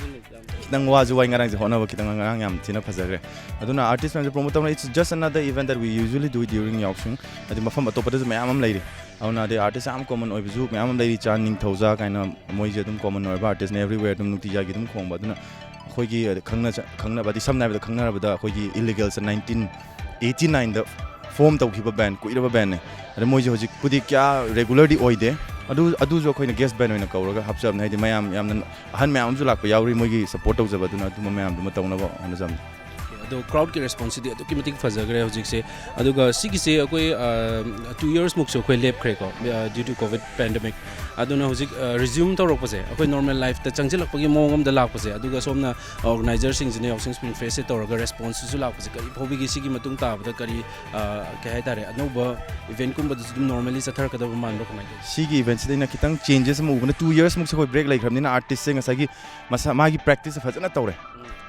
ꯈꯤꯇꯪ ꯋꯥꯁꯨ ꯋꯥꯏ ꯉꯔꯥꯡꯁꯦ ꯍꯣꯠꯅꯕ, ꯈꯤꯇꯪ ꯉꯔꯥꯡ ꯌꯥꯝ ꯊꯤꯅ ꯐꯖꯈ꯭ꯔꯦ꯫ ꯑꯗꯨꯅ ꯑꯥꯔꯇꯤꯁ ꯃꯌꯥꯝꯁꯦ ꯄ꯭ꯔꯣꯃꯣꯠ ꯇꯧꯅ, it's just another event that we usually do during ꯌꯥꯎꯁꯪ꯫ ꯍꯥꯏꯗꯤ ꯃꯐꯝ ꯑꯇꯣꯞꯄꯗꯁꯨ ꯃꯌꯥꯝ ꯑꯃ ꯂꯩꯔꯤ꯫ ꯑꯗꯨꯅ ꯑꯗꯩ ꯑꯥꯔꯇꯤꯁ ꯌꯥꯝ ꯀꯣꯃꯟ ꯑꯣꯏꯕꯁꯨ ꯃꯌꯥꯝ ꯑꯃ ꯂꯩꯔꯤ, ꯆꯥꯟ ꯅꯤꯡꯊꯧꯖꯥ ꯀꯥꯏꯅ, ꯃꯣꯏꯁꯦ ꯑꯗꯨꯝ ꯀꯣꯃꯟ ꯑꯣꯏꯕ ꯑꯥꯔꯇꯤꯁꯅꯦ, everywhere ꯑꯗꯨꯝ ꯅꯨꯡꯇꯤꯖꯥꯒꯤ ꯑꯗꯨꯝ ꯈꯣꯡꯕ꯫ ꯑꯗꯨꯅ ꯑꯩꯈꯣꯏꯒꯤ ꯈꯪꯅ-, ꯈꯪꯅꯕ, ꯍꯥꯏꯗꯤ ꯁꯝꯅ ꯍꯥꯏꯔꯕꯗ ꯈꯪꯅꯔꯕꯗ ꯑꯩꯈꯣꯏꯒꯤ ꯏꯂꯤꯒꯜꯁ nineteen eighty nineꯗ ꯐꯣꯝ ꯇꯧꯈꯤꯕ ꯕꯦꯟ, ꯀꯨꯏꯔꯕ ꯕꯦꯟꯅꯦ꯫ ꯑꯗ ꯃꯣꯏꯁꯦ ꯍꯧꯖꯤꯛꯄꯨꯗꯤ ꯀꯌꯥ ꯔꯦꯒꯨꯂꯔꯗꯤ ꯑꯣꯏꯗꯦ꯫ ꯑꯗꯨ, ꯑꯗꯨꯁꯨ ꯑꯩꯈꯣꯏꯅ ꯒꯦꯁ ꯕꯦꯟ ꯑꯣꯏꯅ ꯀꯧꯔꯒ ꯍꯥꯞꯆꯕꯅꯦ, ꯍꯥꯏꯗꯤ ꯃꯌꯥꯝ ꯌꯥꯝꯅ, ꯑꯍꯟ ꯃꯌꯥꯝ ꯑꯃꯁꯨ ꯂꯥꯛꯄ ꯌꯥꯎꯔꯤ ꯃꯣꯏꯒꯤ ꯁꯞꯄꯣꯔꯠ ꯇꯧꯖꯕ, ꯑꯗꯨꯅ ꯑꯗꯨꯝꯕ ꯃꯌꯥꯝꯗꯨꯃ ꯇꯧꯅꯕ ꯍꯣꯠꯅꯖꯕꯅꯤ꯫ ꯑꯗꯣ ꯀ꯭ꯔꯥꯎꯗꯀꯤ ꯔꯦꯁꯄꯣꯟꯁꯁꯤꯗꯤ ꯑꯗꯨꯛꯀꯤ ꯃꯇꯤꯛ ꯐꯖꯈ꯭ꯔꯦ ꯍꯧꯖꯤꯛꯁꯦ꯫ ꯑꯗꯨꯒ ꯁꯤꯒꯤꯁꯦ ꯑꯩꯈꯣꯏ, ꯑ, two yearsꯃꯨꯛꯁꯨ ꯑꯩꯈꯣꯏ ꯂꯦꯞꯈ꯭ꯔꯦꯀꯣ, ꯑ, due to COVID pandemic꯫ ꯑꯗꯨꯅ ꯍꯧꯖꯤꯛ, ꯑ, ꯔꯤꯖ꯭ꯌꯨꯝ ꯇꯧꯔꯛꯄꯁꯦ, ꯑꯩꯈꯣꯏ ꯅꯣꯔꯃꯦꯜ ꯂꯥꯏꯐꯇ ꯆꯪꯁꯤꯜꯂꯛꯄꯒꯤ ꯃꯑꯣꯡ ꯑꯃꯗ ꯂꯥꯛꯄꯁꯦ, ꯑꯗꯨꯒ ꯁꯣꯝꯅ ꯑꯣꯔꯒꯅꯥꯏꯖꯔꯁꯤꯡꯁꯤꯅ ꯌꯥꯎꯁꯪ ꯁ꯭ꯄ꯭ꯔꯤꯡ ꯐꯦꯁꯁꯦ ꯇꯧꯔꯒ ꯔꯦꯁꯄꯣꯟꯁꯁꯤꯁꯨ ꯂꯥꯛꯄꯁꯦ ꯀꯔꯤ ꯐꯥꯎꯕꯤꯒꯦ? ꯁꯤꯒꯤ ꯃꯇꯨꯡ ꯇꯥꯕꯗ ꯀꯔꯤ, ꯑ, ꯀꯩ ꯍꯥꯏꯇꯥꯔꯦ, ꯑꯅꯧꯕ ꯏꯚꯦꯟꯠꯀꯨꯝꯕꯗꯁꯨ ꯑꯗꯨꯝ ꯅꯣꯔꯃꯦꯜꯂꯤ ꯆꯠꯊꯔꯛꯀꯗꯕ ꯃꯥꯟꯕ꯭ꯔꯥ, ꯀꯃꯥꯏꯅ ꯇꯧꯏ? ꯁꯤꯒꯤ ꯏꯚꯦꯟꯠꯁꯤꯗ ꯑꯩꯅ ꯈꯤꯇꯪ ꯆꯦꯟꯖꯦꯁ ꯑꯃ ꯎꯕꯅ, two yearsꯃꯨꯛꯁꯦ ꯑꯩꯈꯣꯏ ꯕ꯭ꯔꯦꯛ ꯂꯩꯈ꯭ꯔꯕꯅꯤꯅ ꯑꯥꯔꯇꯤꯁꯁꯦ ꯉꯁꯥꯏꯒꯤ ꯃꯁꯥ, ꯃꯥꯒꯤ ꯄ꯭ꯔꯦꯛꯇꯤꯁꯁꯦ ꯐꯖꯅ ꯇꯧꯔꯦ꯫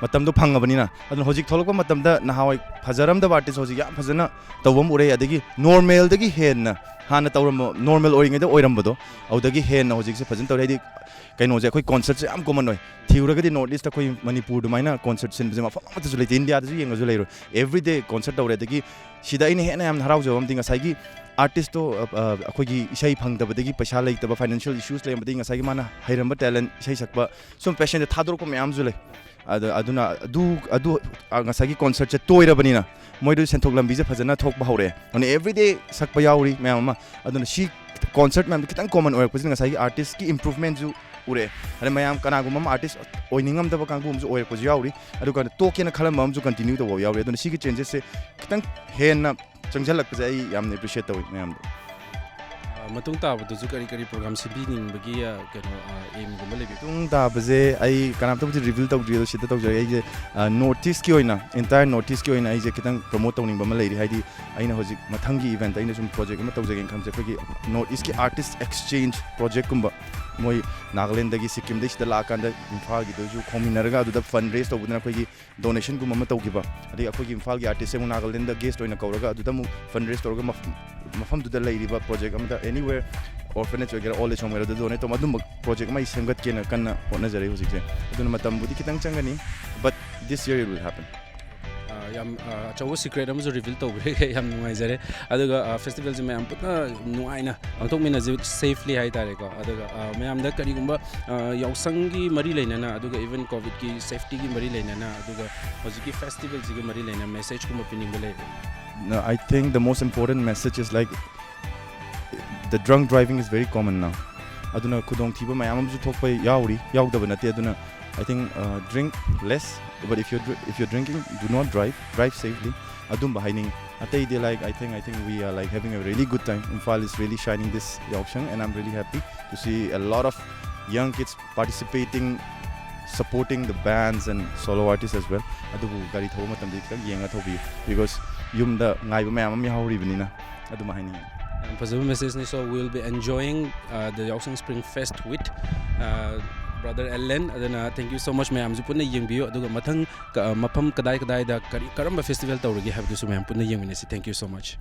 ꯃꯇꯝꯗꯣ ꯐꯪꯉꯕꯅꯤꯅ꯫ ꯑꯗꯨꯅ ꯍꯧꯖꯤꯛ ꯊꯣꯛꯂꯛꯄ ꯃꯇꯝꯗ ꯅꯍꯥꯟꯋꯥꯏ ꯐꯖꯔꯝꯗꯕ ꯑꯥꯔꯇꯤꯁ ꯍꯧꯖꯤꯛ ꯌꯥꯝ ꯐꯖꯅ ꯇꯧꯕ ꯑꯃ ꯎꯔꯦ꯫ ꯑꯗꯒꯤ ꯅꯣꯔꯃꯦꯜꯗꯒꯤ ꯍꯦꯟꯅ, ꯍꯥꯟꯅ ꯇꯧꯔꯝꯕ, ꯅꯣꯔꯃꯦꯜ ꯑꯣꯏꯔꯤꯉꯩꯗ ꯑꯣꯏꯔꯝꯕꯗꯣ, ꯑꯗꯨꯗꯒꯤ ꯍꯦꯟꯅ ꯍꯧꯖꯤꯛꯁꯦ ꯐꯖꯅ ꯇꯧꯔꯦ꯫ ꯍꯥꯏꯗꯤ ꯀꯩꯅꯣꯁꯦ, ꯑꯩꯈꯣꯏ ꯀꯣꯟꯁꯔꯠꯁꯦ ꯌꯥꯝ ꯀꯣꯃꯟ ꯑꯣꯏ꯫ ꯊꯤꯔꯨꯔꯒꯗꯤ ꯅꯣꯔꯠ ꯏꯁꯇ ꯑꯩꯈꯣꯏ ꯃꯅꯤꯄꯨꯔ ꯑꯗꯨꯃꯥꯏꯅ ꯀꯣꯟꯁꯔꯠ ꯁꯤꯟꯕꯁꯦ ꯃꯐꯝ ꯑꯃꯠꯇꯁꯨ ꯂꯩꯇꯦ, ꯏꯟꯗꯤꯌꯥꯗꯁꯨ ꯌꯦꯡꯉꯁꯨ ꯂꯩꯔꯣꯏ꯫ ꯑꯦꯕ꯭ꯔꯤꯗꯦ ꯀꯣꯟꯁꯔꯠ ꯇꯧꯔꯦ꯫ ꯑꯗꯒꯤ ꯁꯤꯗ ꯑꯩꯅ ꯍꯦꯟꯅ ꯌꯥꯝꯅ ꯍꯔꯥꯎꯖꯕ ꯑꯃꯗꯤ ꯉꯁꯥꯏꯒꯤ ꯑꯥꯔꯇꯤꯁꯇꯣ, ꯑ, ꯑ, ꯑꯩꯈꯣꯏꯒꯤ ꯏꯁꯩ ꯐꯪꯗꯕꯗꯒꯤ, ꯄꯩꯁꯥ ꯂꯩꯇꯕ, ꯐꯥꯏꯅꯥꯟꯁꯤꯌꯦꯜ ꯏꯁꯨꯁ ꯂꯩꯔꯝꯕꯗꯒꯤ ꯉꯁꯥꯏꯒꯤ ꯃꯥꯅ ꯍꯩꯔꯝꯕ ꯇꯦꯂꯦꯟ, ꯏꯁꯩ ꯁꯛꯄ, ꯁꯨꯝ ꯄꯦꯁꯟꯗ ꯊꯥꯗꯣꯔꯛꯄ ꯃꯌꯥꯝꯁꯨ ꯂꯩ꯫ ꯑꯗ, ꯑꯗꯨꯅ ꯑꯗꯨ, ꯑꯗꯨ, ꯑ, ꯉꯁꯥꯏꯒꯤ ꯀꯣꯟꯁꯔꯠꯁꯦ ꯇꯣꯏꯔꯕꯅꯤꯅ ꯃꯣꯏꯗꯁꯨ ꯁꯦꯟꯊꯣꯛ ꯂꯝꯕꯤꯁꯦ ꯐꯖꯅ ꯊꯣꯛꯄ ꯍꯧꯔꯛꯑꯦ꯫ ꯑꯗꯨꯅ ꯑꯦꯕ꯭ꯔꯤꯗꯦ ꯁꯛꯄ ꯌꯥꯎꯔꯤ ꯃꯌꯥꯝ ꯑꯃ꯫ ꯑꯗꯨꯅ ꯁꯤ ꯀꯣꯟꯁꯔꯠ ꯃꯌꯥꯝꯗꯣ ꯈꯤꯇꯪ ꯀꯣꯃꯟ ꯑꯣꯏꯔꯛꯄꯁꯤꯅ ꯉꯁꯥꯏꯒꯤ ꯑꯥꯔꯇꯤꯁꯀꯤ ꯏꯝꯄ꯭ꯔꯨꯚꯃꯦꯟꯁꯨ ꯎꯔꯛꯑꯦ꯫ ꯑꯗ ꯃꯌꯥꯝ ꯀꯅꯥꯒꯨꯝꯕ ꯑꯃ ꯑꯥꯔꯇꯤꯁ ꯑꯣꯏꯅꯤꯡꯉꯝꯗꯕ ꯀꯥꯡꯕꯨ ꯑꯃꯁꯨ ꯑꯣꯏꯔꯛꯄꯁꯨ ꯌꯥꯎꯔꯤ꯫ ꯑꯗꯨꯒ ꯇꯣꯛꯀꯦꯅ ꯈꯜꯂꯝꯕ ꯑꯃꯁꯨ ꯀꯟꯇꯤꯅ꯭ꯌꯨ ꯇꯧꯕ ꯌꯥꯎꯔꯤ꯫ ꯑꯗꯨꯅ ꯁꯤꯒꯤ ꯆꯦꯟꯖꯦꯁꯁꯦ ꯈꯤꯇꯪ ꯍꯦꯟꯅ ꯆꯪꯁꯤꯜꯂꯛꯄꯁꯦ ꯑꯩ ꯌꯥꯝꯅ ꯑꯦꯄ꯭ꯔꯤꯁꯤꯌꯦꯠ ꯇꯧꯏ ꯃꯌꯥꯝꯗ꯫ ꯑ, ꯃꯇꯨꯡ ꯇꯥꯕꯗꯁꯨ ꯀꯔꯤ ꯀꯔꯤ ꯄ꯭ꯔꯣꯒ꯭ꯔꯥꯝ ꯁꯤꯟꯕꯤꯅꯤꯡꯕꯒꯤ, ꯑ, ꯀꯩꯅꯣ, ꯑ, ꯑꯦꯝꯒꯨꯝꯕ ꯂꯩꯕꯤꯕ꯭ꯔꯥ? ꯃꯇꯨꯡ ꯇꯥꯕꯁꯦ ꯑꯩ ꯀꯅꯥꯝꯇꯕꯨꯗꯤ ꯔꯤꯚꯤꯜ ꯇꯧꯗ꯭ꯔꯤ, ꯑꯗꯣ ꯁꯤꯗ ꯇꯧꯖꯔꯒꯦ꯫ ꯑꯩꯁꯦ ꯅꯣꯔꯠ ꯏꯁꯀꯤ ꯑꯣꯏꯅ, ꯑꯦꯟꯇꯥꯌꯔ ꯅꯣꯔꯠ ꯏꯁꯀꯤ ꯑꯣꯏꯅ ꯑꯩꯁꯦ ꯈꯤꯇꯪ ꯄ꯭ꯔꯣꯃꯣꯠ ꯇꯧꯅꯤꯡꯕ ꯑꯃ ꯂꯩꯔꯤ꯫ ꯍꯥꯏꯗꯤ ꯑꯩꯅ ꯍꯧꯖꯤꯛ ꯃꯊꯪꯒꯤ ꯏꯚꯦꯟꯠ ꯑꯩꯅ ꯁꯨꯝ ꯄ꯭ꯔꯣꯖꯦꯛ ꯑꯃ ꯇꯧꯖꯒꯦꯅ ꯈꯟꯕꯁꯦ, ꯑꯩꯈꯣꯏꯒꯤ ꯅꯣꯔꯠ ꯏꯁꯀꯤ ꯑꯥꯔꯇꯤꯁ ꯑꯦꯛꯁꯆꯦꯟꯖ ꯄ꯭ꯔꯣꯖꯦꯛꯀꯨꯝꯕ, ꯃꯣꯏ ꯅꯥꯒꯥꯂꯦꯟꯗꯒꯤ, ꯁꯤꯛꯀꯤꯝꯗꯒꯤ ꯁꯤꯗ ꯂꯥꯛꯑꯀꯥꯟꯗ ꯏꯝꯐꯥꯜꯒꯤꯗꯁꯨ ꯈꯣꯝꯃꯤꯟꯅꯔꯒ ꯑꯗꯨꯗ ꯐꯟ ꯔꯦꯁ ꯇꯧꯕꯗꯨꯅ ꯑꯩꯈꯣꯏꯒꯤ ꯗꯣꯅꯦꯁꯟꯒꯨꯝꯕ ꯑꯃ ꯇꯧꯈꯤꯕ, ꯑꯗꯒꯤ ꯑꯩꯈꯣꯏꯒꯤ ꯏꯝꯐꯥꯜꯒꯤ ꯑꯥꯔꯇꯤꯁꯁꯦ ꯑꯃꯨꯛ ꯅꯥꯒꯥꯂꯦꯟꯗ ꯒꯦꯁꯠ ꯑꯣꯏꯅ ꯀꯧꯔꯒ ꯑꯗꯨꯗ ꯑꯃꯨꯛ ꯐꯟ ꯔꯦꯁ ꯇꯧꯔꯒ ꯃꯐꯝ, ꯃꯐꯝꯗꯨꯗ ꯂꯩꯔꯤꯕ ꯄ꯭ꯔꯣꯖꯦꯛ ꯑꯃꯗ, ꯑꯦꯅꯤꯋꯦꯔ ꯑꯣꯔꯐꯅꯦꯖ ꯑꯣꯏꯒꯦꯔꯥ, ꯑꯣꯜ ꯑꯦꯖ ꯍꯣꯝ ꯑꯣꯏꯒꯦꯔꯥ, ꯑꯗꯨ ꯗꯣꯅꯦꯠ ꯇꯧꯕ, ꯑꯗꯨꯝꯕ ꯄ꯭ꯔꯣꯖꯦꯛ ꯑꯃ ꯑꯩ ꯁꯦꯝꯒꯠꯀꯦꯅ ꯀꯟꯅ ꯍꯣꯠꯅꯖꯔꯤ ꯍꯧꯖꯤꯛꯁꯦ꯫ ꯑꯗꯨꯅ ꯃꯇꯝꯕꯨꯗꯤ ꯈꯤꯇꯪ ꯆꯪꯒꯅꯤ, but this year it will happen. ꯑ, ꯌꯥꯝ, ꯑ, ꯑꯆꯧꯕ ꯁꯤꯀ꯭ꯔꯦꯠ ꯑꯃꯁꯨ ꯔꯤꯚꯤꯜ ꯇꯧꯕꯤꯔꯒꯦ꯫ ꯌꯥꯝ ꯅꯨꯡꯉꯥꯏꯖꯔꯦ꯫ ꯑꯗꯨꯒ, ꯑ, ꯐꯦꯁꯇꯤꯚꯦꯜꯁꯦ ꯃꯌꯥꯝ ꯄꯨꯟꯅ ꯅꯨꯡꯉꯥꯏꯅ ꯄꯥꯡꯊꯣꯛꯃꯤꯟꯅꯁꯤ, ꯁꯦꯐꯂꯤ ꯍꯥꯏꯇꯥꯔꯦꯀꯣ꯫ ꯑꯗꯨꯒ, ꯑ, ꯃꯌꯥꯝꯗ ꯀꯔꯤꯒꯨꯝꯕ, ꯑ, ꯌꯥꯎꯁꯪꯒꯤ ꯃꯔꯤ ꯂꯩꯅꯅ, ꯑꯗꯨꯒ ꯏꯚꯟ ꯀꯣꯚꯤꯗꯀꯤ ꯁꯦꯐꯇꯤꯒꯤ ꯃꯔꯤ ꯂꯩꯅꯅ, ꯑꯗꯨꯒ ꯍꯧꯖꯤꯛꯀꯤ ꯐꯦꯁꯇꯤꯚꯦꯜꯁꯤꯒ ꯃꯔꯤ ꯂꯩꯅꯅ ꯃꯦꯁꯦꯖꯀꯨꯝꯕ ꯄꯤꯅꯤꯡꯕ ꯂꯩꯕ꯭ꯔꯥ? No, I think the most important message is, like, the drunk driving is very common now. ꯑꯗꯨꯅ ꯈꯨꯗꯣꯡꯊꯤꯕ ꯃꯌꯥꯝ ꯑꯃꯁꯨ ꯊꯣꯛꯄ ꯌꯥꯎꯔꯤ, ꯌꯥꯎꯗꯕ ꯅꯠꯇꯦ꯫ ꯑꯗꯨꯅ I think, uh, drink less, but if you're dri- if you're drinking, do not drive, drive safely. ꯑꯗꯨꯝꯕ ꯍꯥꯏꯅꯤꯡꯉꯤ꯫ ꯑꯇꯩꯗꯤ, like, I think, I think we are, like, having a really good time. Imphal is really shining this Yaoshang, and I'm really happy to see a lot of young kids participating, supporting the bands and solo artists as well. ꯑꯗꯨꯕꯨ ꯒꯥꯔꯤ ꯊꯧꯕ ꯃꯇꯝꯗ ꯈꯤꯇꯪ ꯌꯦꯡꯉ ꯊꯧꯕꯤꯌꯨ, because ꯌꯨꯝꯗ ꯉꯥꯏꯕ ꯃꯌꯥꯝ ꯑꯃ ꯌꯥꯎꯍꯧꯔꯤꯕꯅꯤꯅ꯫ ꯑꯗꯨꯃ ꯍꯥꯏꯅꯤꯡꯉꯤ꯫ ꯌꯥꯝ ꯐꯖꯕ ꯃꯦꯁꯦꯖꯅꯤ꯫ So we will be enjoying, uh, the Yaoshang Spring Fest with, uh, Brother Ellen, ꯑꯗꯨꯅ thank you so much. ꯃꯌꯥꯝꯁꯨ ꯄꯨꯟꯅ ꯌꯦꯡꯕꯤꯌꯨ, ꯑꯗꯨꯒ ꯃꯊꯪ ꯀ-, ꯃꯐꯝ ꯀꯗꯥꯏ ꯀꯗꯥꯏꯗ ꯀꯔꯤ, ꯀꯔꯝꯕ festival ꯇꯧꯔꯤꯒꯦ ꯍꯥꯏꯕꯗꯨꯁꯨ ꯃꯌꯥꯝ ꯄꯨꯟꯅ ꯌꯦꯡꯃꯤꯟꯅꯁꯤ꯫ Thank you so much.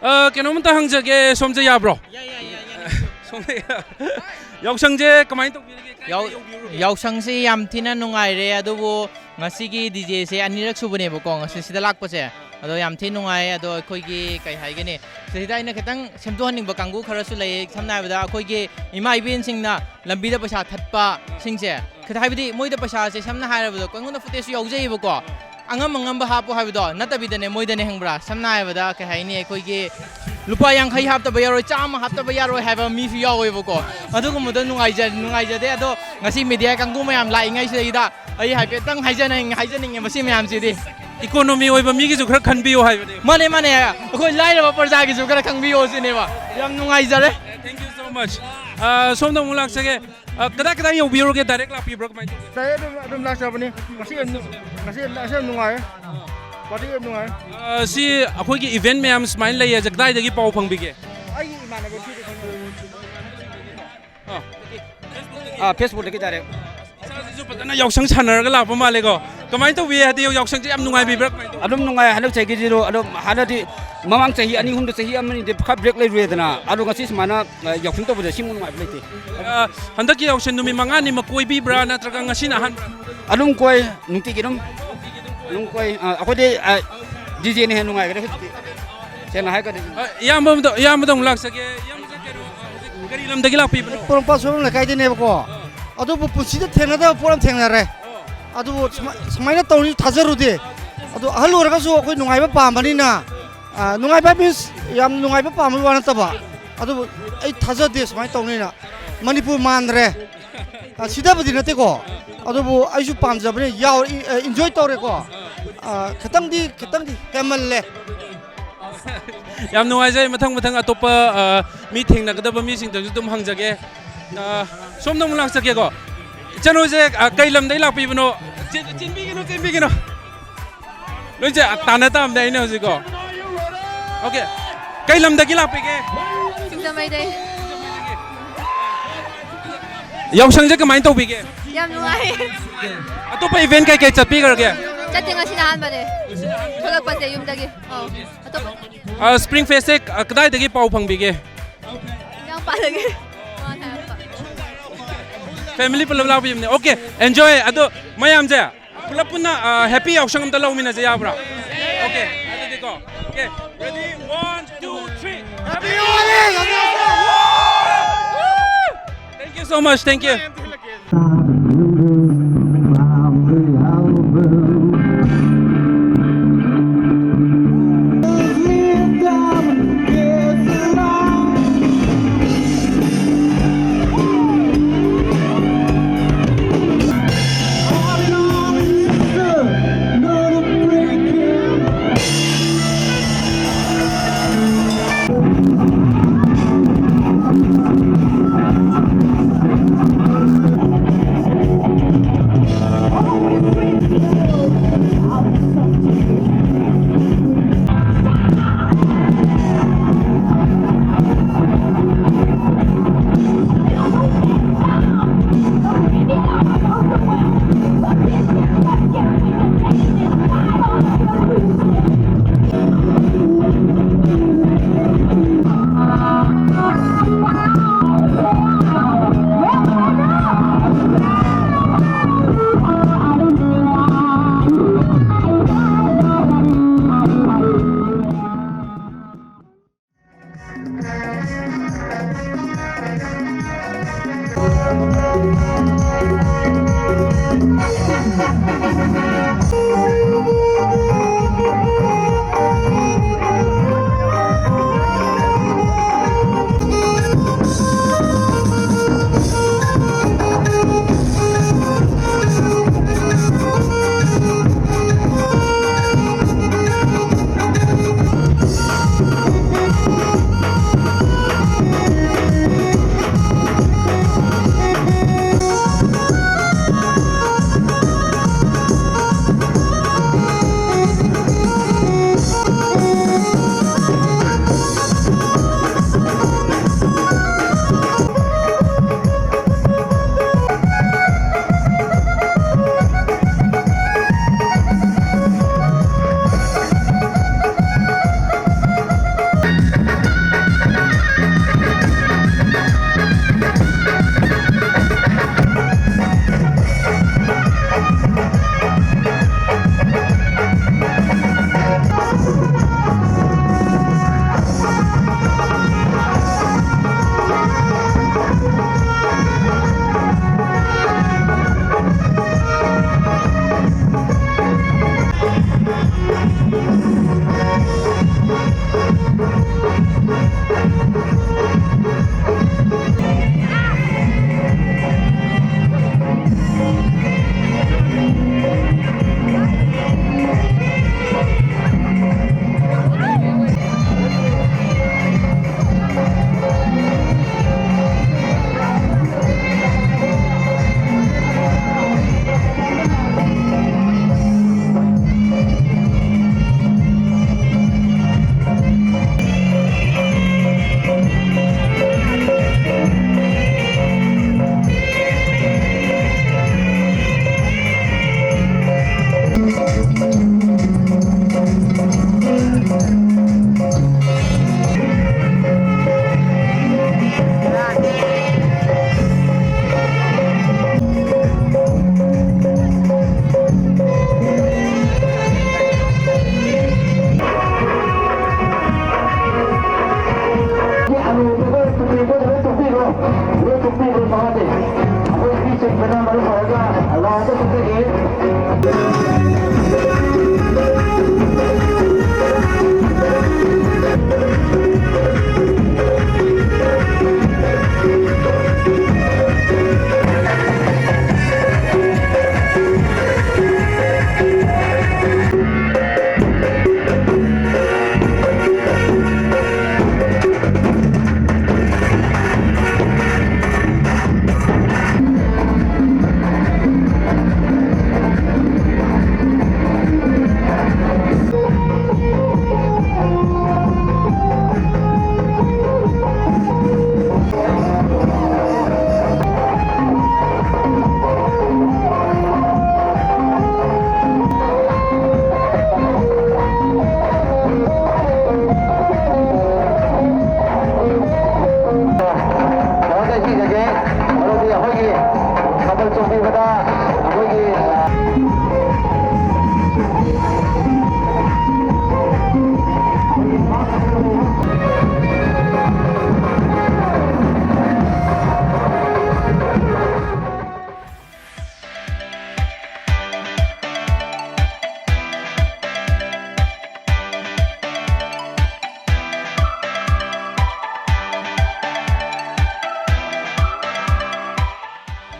ꯑ, ꯀꯩꯅꯣꯝꯇ ꯍꯪꯖꯒꯦ, ꯁꯣꯝꯁꯦ ꯌꯥꯕ꯭ꯔꯣ? ꯌꯥꯏ, ꯌꯥꯏ, ꯌꯥꯏ, ꯌꯥꯏ꯫ ꯁꯣꯝꯁꯦ, ꯌꯥꯎꯁꯪꯁꯦ ꯀꯃꯥꯏꯅ ꯇꯧꯕꯤꯔꯤꯒꯦ? ꯀꯥꯏ ꯌꯥꯎ-, ꯀꯥꯏ ꯌꯧꯕꯤꯔꯨꯔꯒꯦ? ꯌꯥꯎꯁꯪꯁꯤ ꯌꯥꯝ ꯊꯤꯅ ꯅꯨꯡꯉꯥꯏꯔꯦ, ꯑꯗꯨꯕꯨ ꯉꯁꯤꯒꯤ ꯗꯤ ꯖꯦꯁꯦ ꯑꯅꯤꯔꯛ ꯁꯨꯕꯅꯦꯕꯀꯣ, ꯉꯁꯤ ꯁꯤꯗ ꯂꯥꯛꯄꯁꯦ꯫ ꯑꯗꯣ ꯌꯥꯝ ꯊꯤꯅ ꯅꯨꯡꯉꯥꯏ꯫ ꯑꯗꯣ ꯑꯩꯈꯣꯏꯒꯤ, ꯀꯩ ꯍꯥꯏꯒꯅꯤ, ꯁꯤꯗ ꯑꯩꯅ ꯈꯤꯇꯪ ꯁꯦꯝꯗꯣꯛꯍꯟꯅꯤꯡꯕ ꯀꯥꯡꯕꯨ ꯈꯔꯁꯨ ꯂꯩ꯫ ꯁꯝꯅ ꯍꯥꯏꯔꯕꯗ, ꯑꯩꯈꯣꯏꯒꯤ ꯏꯃꯥ ꯏꯕꯦꯟꯁꯤꯡꯅ ꯂꯝꯕꯤꯗ ꯄꯩꯁꯥ ꯊꯠꯄꯁꯤꯡꯁꯦ, ꯈꯤꯇ-, ꯍꯥꯏꯕꯗꯤ ꯃꯣꯏꯗ ꯄꯩꯁꯥꯁꯦ, ꯁꯝꯅ ꯍꯥꯏꯔꯕꯗꯀꯣ, ꯑꯩꯉꯣꯟꯗ footageꯁꯨ ꯌꯥꯎꯖꯩꯌꯦꯕꯀꯣ꯫ ꯑꯉꯝ ꯑꯉꯝꯕ ꯍꯥꯞꯄꯣ ꯍꯥꯏꯕꯗꯣ ꯅꯠꯇꯕꯤꯗꯅꯦ, ꯃꯣꯏꯗꯅꯦ, ꯈꯪꯕ꯭ꯔꯥ, ꯁꯝꯅ ꯍꯥꯏꯔꯕꯗ, ꯀꯩ ꯍꯥꯏꯅꯤ, ꯑꯩꯈꯣꯏꯒꯤ ꯂꯨꯄꯥ ꯌꯥꯡꯈꯩ ꯍꯥꯞꯇꯕ ꯌꯥꯔꯣꯏ, ꯆꯥꯝꯃ ꯍꯥꯞꯇꯕ ꯌꯥꯔꯣꯏ ꯍꯥꯏꯕ ꯃꯤꯁꯨ ꯌꯥꯎꯋꯦꯕꯀꯣ꯫ ꯑꯗꯨꯒꯨꯝꯕꯗꯣ ꯅꯨꯡꯉꯥꯏꯖ-, ꯅꯨꯡꯉꯥꯏꯖꯗꯦ꯫ ꯑꯗꯣ ꯉꯁꯤ media ꯀꯥꯡꯕꯨ ꯃꯌꯥꯝ ꯂꯥꯛꯏꯉꯩꯁꯤꯗꯩꯗ ꯑꯩ ꯍꯥꯏꯐꯦꯠꯇꯪ ꯍꯥꯏꯖꯅꯤꯡ-, ꯍꯥꯏꯖꯅꯤꯡꯉꯦ ꯃꯁꯤ ꯃꯌꯥꯝꯁꯤꯗꯤ꯫ Economy ꯑꯣꯏꯕ ꯃꯤꯒꯤꯁꯨ ꯈꯔ ꯈꯟꯕꯤꯌꯨ ꯍꯥꯏꯕꯅꯦ꯫ ꯃꯥꯅꯦ, ꯃꯥꯅꯦ, ꯑꯩꯈꯣꯏ ꯂꯥꯏꯔꯕ ꯄ꯭ꯔꯖꯥꯒꯤꯁꯨ ꯈꯔ ꯈꯪꯕꯤꯌꯣ ꯁꯤꯅꯦꯕ꯫ ꯌꯥꯝ ꯅꯨꯡꯉꯥꯏꯖꯔꯦ꯫ Thank you so much. ꯑ, ꯁꯣꯝꯗ ꯑꯃꯨꯛ ꯂꯥꯛꯆꯒꯦ꯫ ꯑ, ꯀꯗꯥꯏ ꯀꯗꯥꯏ ꯌꯧꯕꯤꯔꯨꯔꯒꯦ? Direct ꯂꯥꯛꯄꯤꯕ꯭ꯔꯣ? ꯀꯃꯥꯏꯅ ꯇꯧꯒꯦ? Direct ꯑꯗꯨꯝ, ꯑꯗꯨꯝ ꯂꯥꯛꯆꯕꯅꯤ꯫ ꯉꯁꯤ ꯌꯥꯝ ꯅꯨ-, ꯉꯁꯤ, ꯉꯁꯤ ꯌꯥꯝ ꯅꯨꯡꯉꯥꯏ꯫ Party ꯌꯥꯝ ꯅꯨꯡꯉꯥꯏ꯫ ꯑ, ꯁꯤ ꯑꯩꯈꯣꯏꯒꯤ event ꯃꯌꯥꯝ ꯁꯨꯃꯥꯏꯅ ꯂꯩꯌꯦ, ꯀꯗꯥꯏꯗꯒꯤ ꯄꯥꯎ ꯐꯪꯕꯤꯒꯦ? ꯑꯩꯒꯤ ꯏꯃꯥꯟꯅꯕ ꯊꯤꯗ ꯈꯪꯅꯕ꯫ ꯑꯥ꯫ ꯑꯥ, Facebookꯇꯒꯤ direct꯫ ꯐꯖꯅ ꯌꯥꯎꯁꯪ ꯁꯥꯟꯅꯔꯒ ꯂꯥꯛꯄ ꯃꯥꯜꯂꯦꯀꯣ꯫ ꯀꯃꯥꯏꯅ ꯇꯧꯕꯤ? ꯍꯥꯏꯗꯤ ꯌꯥꯎꯁꯪꯁꯦ ꯌꯥꯝ ꯅꯨꯡꯉꯥꯏꯕꯤꯕ꯭ꯔꯥ? ꯀꯃꯥꯏꯅ ꯇꯧꯕꯤ? ꯑꯗꯨꯝ ꯅꯨꯡꯉꯥꯏ꯫ ꯍꯟꯗꯛ ꯆꯍꯤꯒꯤꯁꯤꯁꯨ ꯑꯗꯨꯝ, ꯍꯥꯟꯅꯗꯤ ꯃꯃꯥꯡ ꯆꯍꯤ ꯑꯅꯤ ꯑꯍꯨꯝꯗ ꯆꯍꯤ ꯑꯃꯅꯤꯗꯤ ꯈꯔ ꯕ꯭ꯔꯦꯛ ꯂꯩꯔꯨꯔꯦꯗꯅ, ꯑꯗꯣ ꯉꯁꯤ ꯁꯨꯃꯥꯏꯅ, ꯑ, ꯌꯥꯎꯁꯪ ꯇꯧꯕꯁꯦ ꯁꯤꯃꯨꯛ ꯅꯨꯡꯉꯥꯏꯕ ꯂꯩꯇꯦ꯫ ꯑ, ꯍꯟꯗꯛꯀꯤ ꯌꯥꯎꯁꯪ ꯅꯨꯃꯤꯠ ꯃꯉꯥꯅꯤꯃꯛ ꯀꯣꯏꯕꯤꯕ꯭ꯔꯥ, ꯅꯠꯇ꯭ꯔꯒ ꯉꯁꯤꯅ ꯑꯍꯥꯟꯕ꯭ꯔꯥ? ꯑꯗꯨꯝ ꯀꯣꯏ, ꯅꯨꯡꯇꯤꯒꯤ ꯑꯗꯨꯝ, ꯑꯗꯨꯝ ꯀꯣꯏ꯫ ꯑ, ꯑꯩꯈꯣꯏꯗꯤ, ꯑ, ꯗꯤ ꯖꯦꯅ ꯍꯦꯟꯅ ꯅꯨꯡꯉꯥꯏꯈ꯭ꯔꯦ ꯍꯧꯖꯤꯛꯇꯤ꯫ ꯁꯦꯡꯅ ꯍꯥꯏꯔꯒꯗꯤ꯫ ꯑ, ꯏꯌꯥꯝꯕ ꯑꯃꯗ, ꯏꯌꯥꯝꯕꯗ ꯑꯃꯨꯛ ꯂꯥꯛꯆꯒꯦ꯫ ꯏꯌꯥꯝꯕꯁꯦ ꯀꯩꯅꯣ, ꯍꯧꯖꯤꯛ ꯀꯔꯤ ꯂꯝꯗꯒꯤ ꯂꯥꯛꯄꯤꯕꯅꯣ? ꯄꯣꯔꯣꯝꯄꯥꯠ ꯁꯣꯏꯕꯝ ꯂꯩꯀꯥꯏꯗꯩꯅꯦꯕꯀꯣ꯫ ꯑꯗꯨꯕꯨ ꯄꯨꯟꯁꯤꯗ ꯊꯦꯡꯅꯗꯕ ꯄꯣꯠ ꯑꯃ ꯊꯦꯡꯅꯔꯦ꯫ ꯑꯗꯨꯕꯨ ꯁꯨꯃꯥꯏ-, ꯁꯨꯃꯥꯏꯅ ꯇꯧꯅꯤ ꯊꯥꯖꯔꯨꯗꯦ꯫ ꯑꯗꯣ ꯑꯍꯜ ꯑꯣꯏꯔꯒꯁꯨ ꯑꯩꯈꯣꯏ ꯅꯨꯡꯉꯥꯏꯕ ꯄꯥꯝꯕꯅꯤꯅ, ꯑ, ꯅꯨꯡꯉꯥꯏꯕ means ꯌꯥꯝ ꯅꯨꯡꯉꯥꯏꯕ ꯄꯥꯝꯕꯒꯤ ꯋꯥ ꯅꯠꯇꯕ, ꯑꯗꯨꯕꯨ ꯑꯩ ꯊꯥꯖꯗꯦ ꯁꯨꯃꯥꯏꯅ ꯇꯧꯅꯤꯅ꯫ ꯃꯅꯤꯄꯨꯔ ꯃꯥꯟꯗ꯭ꯔꯦ꯫ ꯑ, ꯁꯤꯗꯕꯨꯗꯤ ꯅꯠꯇꯦꯀꯣ, ꯑꯗꯨꯕꯨ ꯑꯩꯁꯨ ꯄꯥꯝꯖꯕꯅꯤꯅ ꯌꯥꯎ-, ꯏ-, ꯑ, enjoy ꯇꯧꯔꯦꯀꯣ꯫ ꯑ, ꯈꯤꯇꯪꯗꯤ, ꯈꯤꯇꯪꯗꯤ ꯍꯦꯟꯃꯜꯂꯦ꯫ ꯌꯥꯝ ꯅꯨꯡꯉꯥꯏꯖꯩ꯫ ꯃꯊꯪ ꯃꯊꯪ ꯑꯇꯣꯞꯄ, ꯑ, ꯃꯤ ꯊꯦꯡꯅꯒꯗꯕ ꯃꯤꯁꯤꯡꯗꯁꯨ ꯑꯗꯨꯝ ꯍꯪꯖꯒꯦ꯫ ꯑ, ꯁꯣꯝꯗ ꯑꯃꯨꯛ ꯂꯥꯛꯆꯒꯦꯀꯣ꯫ ꯏꯆꯟꯍꯣꯏꯁꯦ, ꯑ, ꯀꯩ ꯂꯝꯗꯒꯤ ꯂꯥꯛꯄꯤꯕꯅꯣ? ꯆꯦꯟ-, ꯆꯦꯟꯕꯤꯒꯅꯨ, ꯆꯦꯟꯕꯤꯒꯅꯨ꯫ ꯂꯣꯏꯁꯦ, ꯑ, ꯇꯥꯟꯅ ꯇꯥꯕꯅꯦ ꯑꯩꯅ ꯍꯧꯖꯤꯛꯀꯣ꯫ Okay꯫ ꯀꯩ ꯂꯝꯗꯒꯤ ꯂꯥꯛꯄꯤꯒꯦ? ꯁꯤꯡꯖꯃꯩꯗꯩ꯫ ꯌꯥꯎꯁꯪꯁꯦ ꯀꯃꯥꯏꯅ ꯇꯧꯕꯤꯒꯦ? ꯌꯥꯝ ꯅꯨꯡꯉꯥꯏ꯫ ꯑꯇꯣꯞꯄ event ꯀꯩ ꯀꯩ ꯆꯠꯄꯤꯈ꯭ꯔꯒꯦ? ꯆꯠꯇꯦ, ꯉꯁꯤꯅ ꯑꯍꯥꯟꯕꯅꯦ ꯊꯣꯛꯂꯛꯄꯁꯦ ꯌꯨꯝꯗꯒꯤ꯫ ꯑꯧ꯫ ꯑꯇꯣꯞꯄ ꯑ, Spring Fest ꯁꯦ, ꯑ, ꯀꯗꯥꯏꯗꯒꯤ ꯄꯥꯎ ꯐꯪꯕꯤꯒꯦ? ꯏꯅꯥꯎꯄꯥꯗꯒꯤ꯫ ꯃꯥꯅ ꯍꯥꯏꯔꯛꯄ꯫ Family ꯄꯨꯂꯞ ꯂꯥꯛꯄꯤꯕꯅꯦ꯫ Okay, enjoy꯫ ꯑꯗꯣ ꯃꯌꯥꯝꯁꯦ ꯄꯨꯂꯞ ꯄꯨꯟꯅ, ꯑ, happy ꯌꯥꯎꯁꯪ ꯑꯝꯇ ꯂꯧꯃꯤꯟꯅꯁꯦ, ꯌꯥꯕ꯭ꯔꯥ? Okay, ꯑꯗꯨꯗꯤꯀꯣ꯫ Okay, ready? One, two, three. Happy Diwali! Thank you so much. Thank you.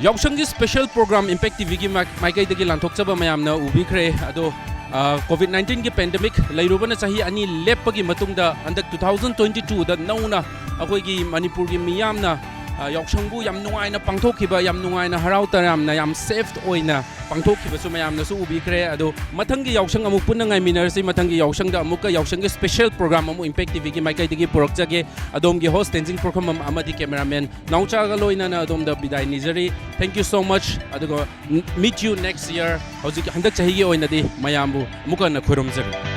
ꯌꯥꯎꯁꯪꯒꯤ special program Impact TVꯒꯤ ꯃꯥꯏ-, ꯃꯥꯏꯀꯩꯗꯒꯤ ꯂꯥꯟꯊꯣꯛꯆꯕ ꯃꯌꯥꯝꯅ ꯎꯕꯤꯈ꯭ꯔꯦ꯫ ꯑꯗꯣ, ꯑ, COVID nineteenꯒꯤ pandemic ꯂꯩꯔꯨꯕꯅ ꯆꯍꯤ ꯑꯅꯤ ꯂꯦꯞꯄꯒꯤ ꯃꯇꯨꯡꯗ ꯍꯟꯗꯛ two thousand twenty twoꯗ ꯅꯧꯅ ꯑꯩꯈꯣꯏꯒꯤ ꯃꯅꯤꯄꯨꯔꯒꯤ ꯃꯤꯌꯥꯝꯅ, ꯑ, ꯌꯥꯎꯁꯪꯕꯨ ꯌꯥꯝ ꯅꯨꯡꯉꯥꯏꯅ ꯄꯥꯡꯊꯣꯛꯈꯤꯕ, ꯌꯥꯝ ꯅꯨꯡꯉꯥꯏꯅ, ꯍꯔꯥꯎ ꯇꯌꯥꯝꯅ, ꯌꯥꯝ safe ꯑꯣꯏꯅ ꯄꯥꯡꯊꯣꯛꯈꯤꯕꯁꯨ ꯃꯌꯥꯝꯅꯁꯨ ꯎꯕꯤꯈ꯭ꯔꯦ꯫ ꯑꯗꯣ ꯃꯊꯪꯒꯤ ꯌꯥꯎꯁꯪ ꯑꯃꯨꯛ ꯄꯨꯟꯅ ꯉꯥꯏꯃꯤꯟꯅꯔꯁꯤ꯫ ꯃꯊꯪꯒꯤ ꯌꯥꯎꯁꯪꯗ ꯑꯃꯨꯛꯀ ꯌꯥꯎꯁꯪꯒꯤ special program ꯑꯃꯨꯛ Impact TVꯒꯤ ꯃꯥꯏꯀꯩꯗꯒꯤ ꯄꯨꯔꯛꯆꯒꯦ꯫ ꯑꯗꯣꯝꯒꯤ host ꯇꯦꯟꯖꯤꯡ ꯄꯨꯔꯈꯝꯕꯝ ꯑꯃꯗꯤ cameraman ꯅꯥꯎꯆꯥꯒ ꯂꯣꯏꯅꯅ ꯑꯗꯣꯝꯗ ꯕꯤꯗꯥꯏ ꯅꯤꯖꯔꯤ꯫ Thank you so much꯫ ꯑꯗꯨꯒ meet you next year꯫ ꯍꯧꯖꯤꯛ ꯍꯟꯗꯛ ꯆꯍꯤꯒꯤ ꯑꯣꯏꯅꯗꯤ ꯃꯌꯥꯝꯕꯨ ꯑꯃꯨꯛꯀ ꯍꯟꯅ ꯈꯨꯔꯨꯝꯖꯔꯤ꯫